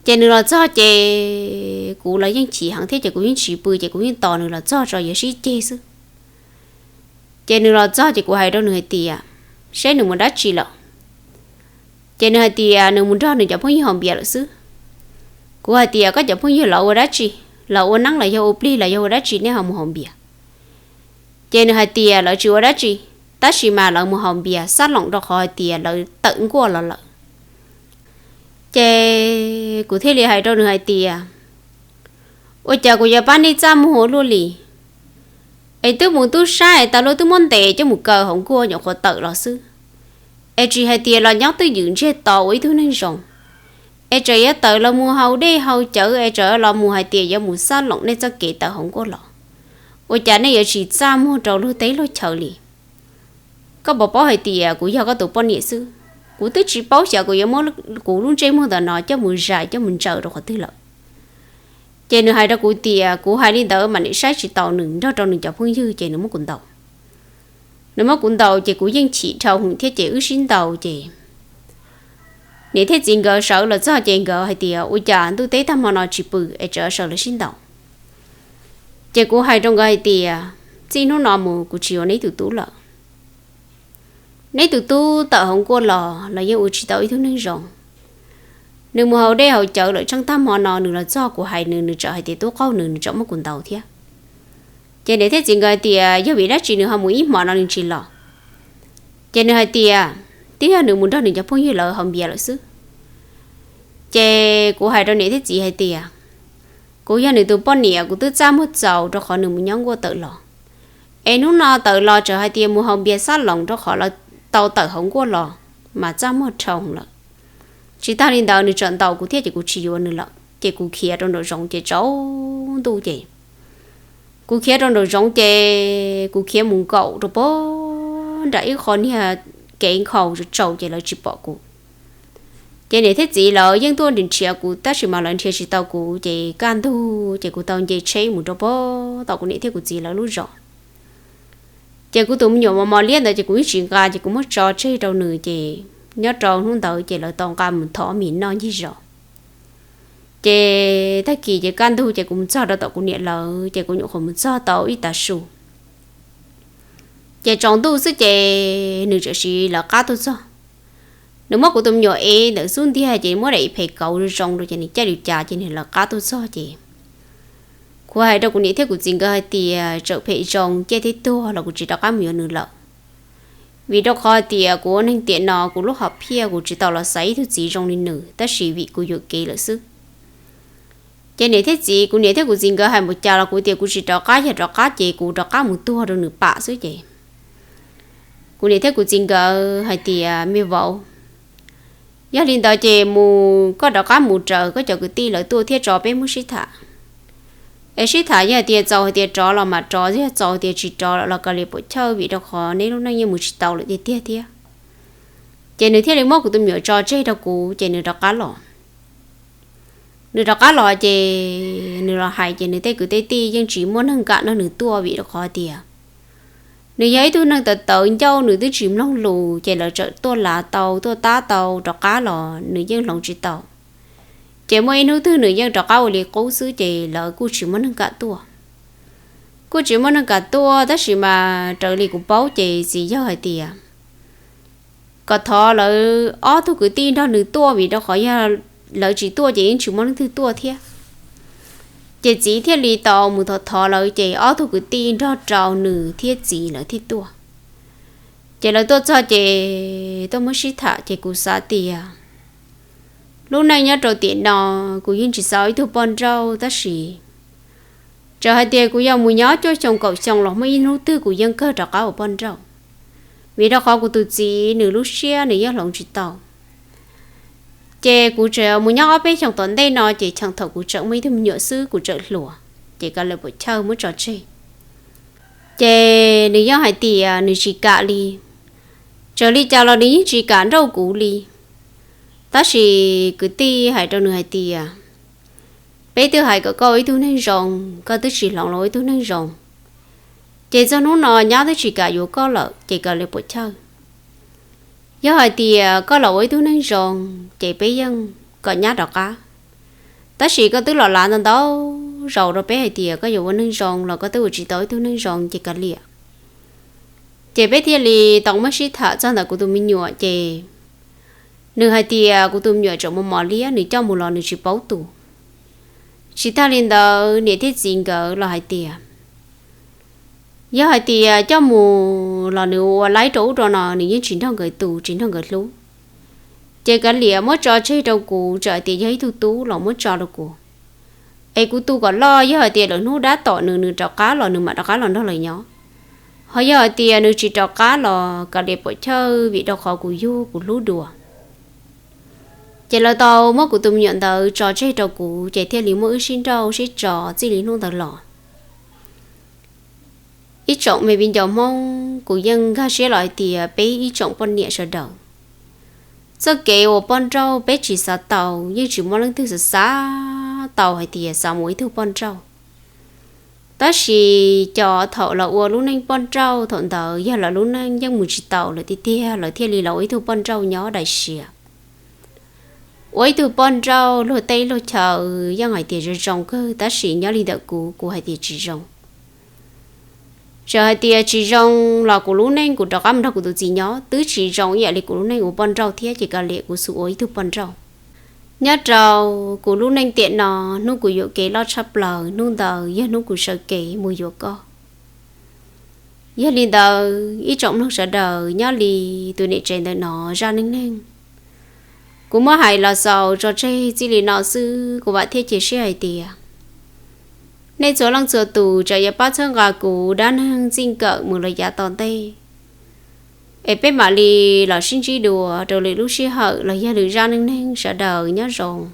Ces nws los txog ces kuv los yeej chim heev thiab ces kuv yeej tsis pw ces kuv yeej tos nws los txog tso yuav sib ceg xwb. Ces nws los txog ces kuv hais rau nws hais tias, seb nws mus dab tsi lawm. Ces nws hais tias nws mus nrog nws cov phooj ywg haus npias lawm xwb. Kuv hais tias koj cov phooj ywg lawv ua dab tsi, lawv ua neeb los yog ua plig los yog ua dab tsi nej ho mus haus npias? Ces nws hais tias lawv tsis ua dab tsi, tab sis mas lawv mus haus npias xab loos rau qhov hais tias lawv tawm nkuaj los lawm. Ces kuv thiaj li hais rau nws hais tias, ua cas kuv yuav pab nej txaj muag ua luaj li, es twb mus tub sab es tas luaj twb muab ntes coj mus kaw hauv nkuaj nyuam qhuav tawm los xwb, es tsis hais tias los nyob twj ywm ntsiag to ua ib tug neeg zoo, es tseem yuav tawm los mus haus dej haus cawv es tseem los mus hais tias yuav mus xab loos nej txoj kev tawm hauv nkuaj los. Ua cas nej yuav tsis txaj muag rau luag teb luag chaw li? Koj puas paub hais tias kuv yog koj tus poj niam xwb, kuv twb tsis paub xyov kuv yuav muab kuv lub ntsej muag ntawm no coj mus zais coj mus ntsaws rau qhov twg lawm. Ces nws hais rau kuv tias kuv hais li ntawd mas niam saib tsis taus nws nrog rau nws cov phooj ywg ces nws muab kuv ntaus. Nws muab kuv ntaus ces kuv yeej chim dhau hwv thiab ces wb sib ntaus ces niam thiab txiv nkawd sawv los txog ces nkawd hais tias ua cas ntuj teb tag hmo no tsis pw es tseem sawv los sib ntaus. Ces kuv hais rau nkawd hais tias txij hnub no mus kuv tsis yuav neb tus tub lawm. Neb tus tub tawm hauv nkuaj los los yeej ua tsis tau ib tug neeg zoo. Nws mus haus dej haus cawv lawm tsheej tag hmo no nws los txog kuv hais nws, nws tseem hais tias tub qaug nws, nws tseem muab kuv ntaus thiab. Ces niam thiab txiv nkawd hais tias yog vim dab tsi nws ho mus ib hmo no nws tsis los? Ces nws hais tias twb yog nws mus nrog nws cov phooj ywg lawv haus npias lawm xwb. Ces kuv hais rau niam thiab txiv hais tias kuv yog nws tus poj niam kuv twb txaj muag txaus rau qhov nws mus nyob nkuaj tawm los. Es hnub no tawm los tseem hais tias mus haus npias xab loos rau qhov lawv tau tawm hauv nkuaj los mas txaj muag dhau lawm. Tsis tag li ntawd nws tseem ntaus kuv thiab ces kuv tsis yuav nws lawm ces kuv khiav rau nraum zoov ces tsaus ntuj ces kuv khiav rau nraum zoov ces kuv khiav mus nkaum rau pag nram ib qho niag kev nkhaus tsaus ces lawv tsis pom kuv. Ces niam thiab txiv lawv yeej tuaj nrhiav kuv tab sis mas lawv nrhiav tsis tau kuv ces kaj ntug ces kuv tau nce tsheb mus rau pag tom kuv niam thiab kuv txiv lawv lub zos. Ces kuv tus me nyuam mos mos liab ntawd ces kuv yeej tsis nqa ces kuv muab tso tseg rau nws ces nyob rau hnub ntawd ces lawv tau nqa mus thov mis noj ncig zos. Ces tag kis ces kaj ntug ces kuv mus txog rau tom kuv niam lawv ces kuv nyuam qhuav mus txog tau ib tav su. Ces tsaus ntuj xwb ces nws txawm siv lawv qab tuaj txog. Nws muab kuv tus me nyuam ev ntawm xub ntiag ces muab daim phem kauv zoo rau ces nws caij lub cav ces nws lawv qab tuaj txog ces kuv hais rau kuv niam thiab kuv txiv nkawd hais tias txawm phem zoo ciaj thiab tuag los kuv tsis rov qab mus yuav nws lawm. Vim rau qhov tias kuv ua neeg tiam no kuv lub hom phiaj kuv tsis tau los xaiv ib tug txiv zoo li nws tab sis vim kuv yuam kev lawm xwb. Ces niam thiab txiv, kuv niam thiab kuv txiv nkawd hais npaum cas los kuv tias kuv tsis rov qab, yog rov qab ces kuv rov qab mus tuag rau nws pam xwb ces kuv niam thiab kuv txiv nkawd hais tias me vauv, yog li ntawd ces mus, koj rov qab mus raws koj cov kwv tij lawv tuaj thiab tso peb muab sib tham. Es sib tham yog tias txaus hais tias rov los mam rov, yog txaus tias tsis rov los kav liam puam chawj vim rau qhov neb lub neej yeej mus tsis tau lawm tiag tiag thiab. Ces nws thiaj li muab kuv tus me nyuam tso tseg rau kuv ces nws rov qab los. Nws rov qab los ces nws los hais ces nws tej kwv tej tij yeej tsis muaj neeg kam nrog nws tuaj vim rau qhov tias nws yog ib tug neeg tawv tawv ncauj, nws twb tsis mloog lus ces lawv txawm tuaj lav tau tuaj tab tau rov qab los nws yeej hloov tsis tau. Ces muaj ib hnub twg nws yeej rov qab ua li qub xwb ces lawv kuj tsis muaj neeg kam tuaj. Kuj tsis muaj neeg kam tuaj tab sis mas raws li kuv paub ces txiv yawg hais tias kom thov lawv ob tug kwv tij nrog nws tuaj vim rau qhov yog lawv tsis tuaj ces yeej tsis muaj leej twg tuaj thiab. Ces txiv thiaj li tau mus thov thov lawv ces ob tug kwv tij nrog rau nws thiab txiv lawv thiaj tuaj. Ces lawv tuaj txog ces tuaj muab sib tham ces kuv xav tias lub neej nyob rau tiam no kuv yeej tsis xav ua ib tug poj nrauj tab sis txawm hais tias kuv yuav mus nyob cuaj xyoo kaum xyoo los muaj ib hnub twg kuv yeej kawg rov qab ua poj nrauj, vim rau qhov kuv tus txiv nws lub siab nws yeej hloov tsis tau. Ces kuv tseem mus nyob ob peb xyoos tom ntej no ces cheem thaum kuv tseem muaj ib tug me nyuam xwb kuv tseem hluas, ces kav liam puam chawj muab tso tseg. Ces nws yeej hais tias nws tsis kam li, txawm li cas los nws yeej tsis kam nrauj kuv li. Tab sis kwv tij hais rau nws hais tias, peb twb hais kom koj ua ib tug neeg zoo, koj twb tsis hloov los ua ib tug neeg zoo, ces txog hnub no nyab twb tsis kam yuav koj lawm ces koj li puas chawj. Yog hais tias koj los ua ib tug neeg zoo, ces peb yeej kom nyab rov qab. Tab sis koj twb los lav ntau ntau zaus rau peb hais tias koj yuav ua neeg zoo los koj twb ua tsis tau ib tug neeg zoo ces kav liam. Ces peb thiaj li tau muab sib tham txog ntawm kuv tus me nyuam ces nws hais tias kuv tus me nyuam tseem mos mos liab, nws coj mus los nws tsis paub tus. Tsis tag li ntawd niam thiab txiv nkawd los hais tias yog hais tias coj mus los nws ua laib rau ub rau no, nws yeej tsis nrog nkawd tu, tsis nrog nkawd hlub. Ces kav liam muab tso tseg rau kuv, txawm hais tias yog ib tug tub los muab tso rau kuv, es kuv tu kom loj, yog hais tias lwm hnub dab tom nws, nws rov qab los nws mam rov qab los nrog lawv nyob. Ho yog hais tias nws tsis rov qab los kav liam puas chawj, vim rau qhov kuv yug kuv hlub dua. Ces lawv tau muab kuv tus me nyuam ntawd tso tseg rau kuv, ces thiaj li muab wb sib nrauj sib tso txij li hnub ntawd los. Ib tsoom me viv ncaus Hmoob, kuv yeej nkag siab los hais tias peb ib tsoom poj niam sawv daws, txoj kev ua poj nrauj peb tsis xav tau, yeej tsis muaj leej twg xav xav tau hais tias xav mus ib tug poj nrauj. Tab sis cov thaum los ua lub neej poj nrauj thaum ntawd yog lawv lub neej yeej mus tsis tau lawm tiag tiag, lawv thiaj li los ua ib tug poj nrauj nyob daim siav. Ua ib tug poj nrauj luag teb luag chaw yeej hais tias zoo zoo kawg, tab sis nyob li ntawm kuv, kuv hais tias tsis zoo. Txawm hais tias tsis zoo los kuv lub neej kuv rov qab mus nrog kuv tus txiv nyob twb tsis zoo ib yam li kuv lub neej ua poj nrauj thiab, ces kav liam kuv xub ua ib tug poj nrauj. Nyob rau kuv lub neej tiam no, hnub kuv yuam kev loj tshaj plaws hnub ntawd yog hnub kuv sawv kev mus yuav koj. Yog li ntawd ib tsoom mloog sawv daws, nyob li tus niam tsev ntawm no zaj neej neeg, kuv muab hais los xaus tso tseg txij li no xwb, kuv vam thiab cia siab hais tias nej txhua leej txhua tus tseem yuav pab txhawb nqa kuv dab neeg txij nkawm mus los yav tom ntej, es peb mam li los sib ntsib dua rau lwm lub sij hawm los yog lwm zaj neej neeg. Sawv daws nyob zoo.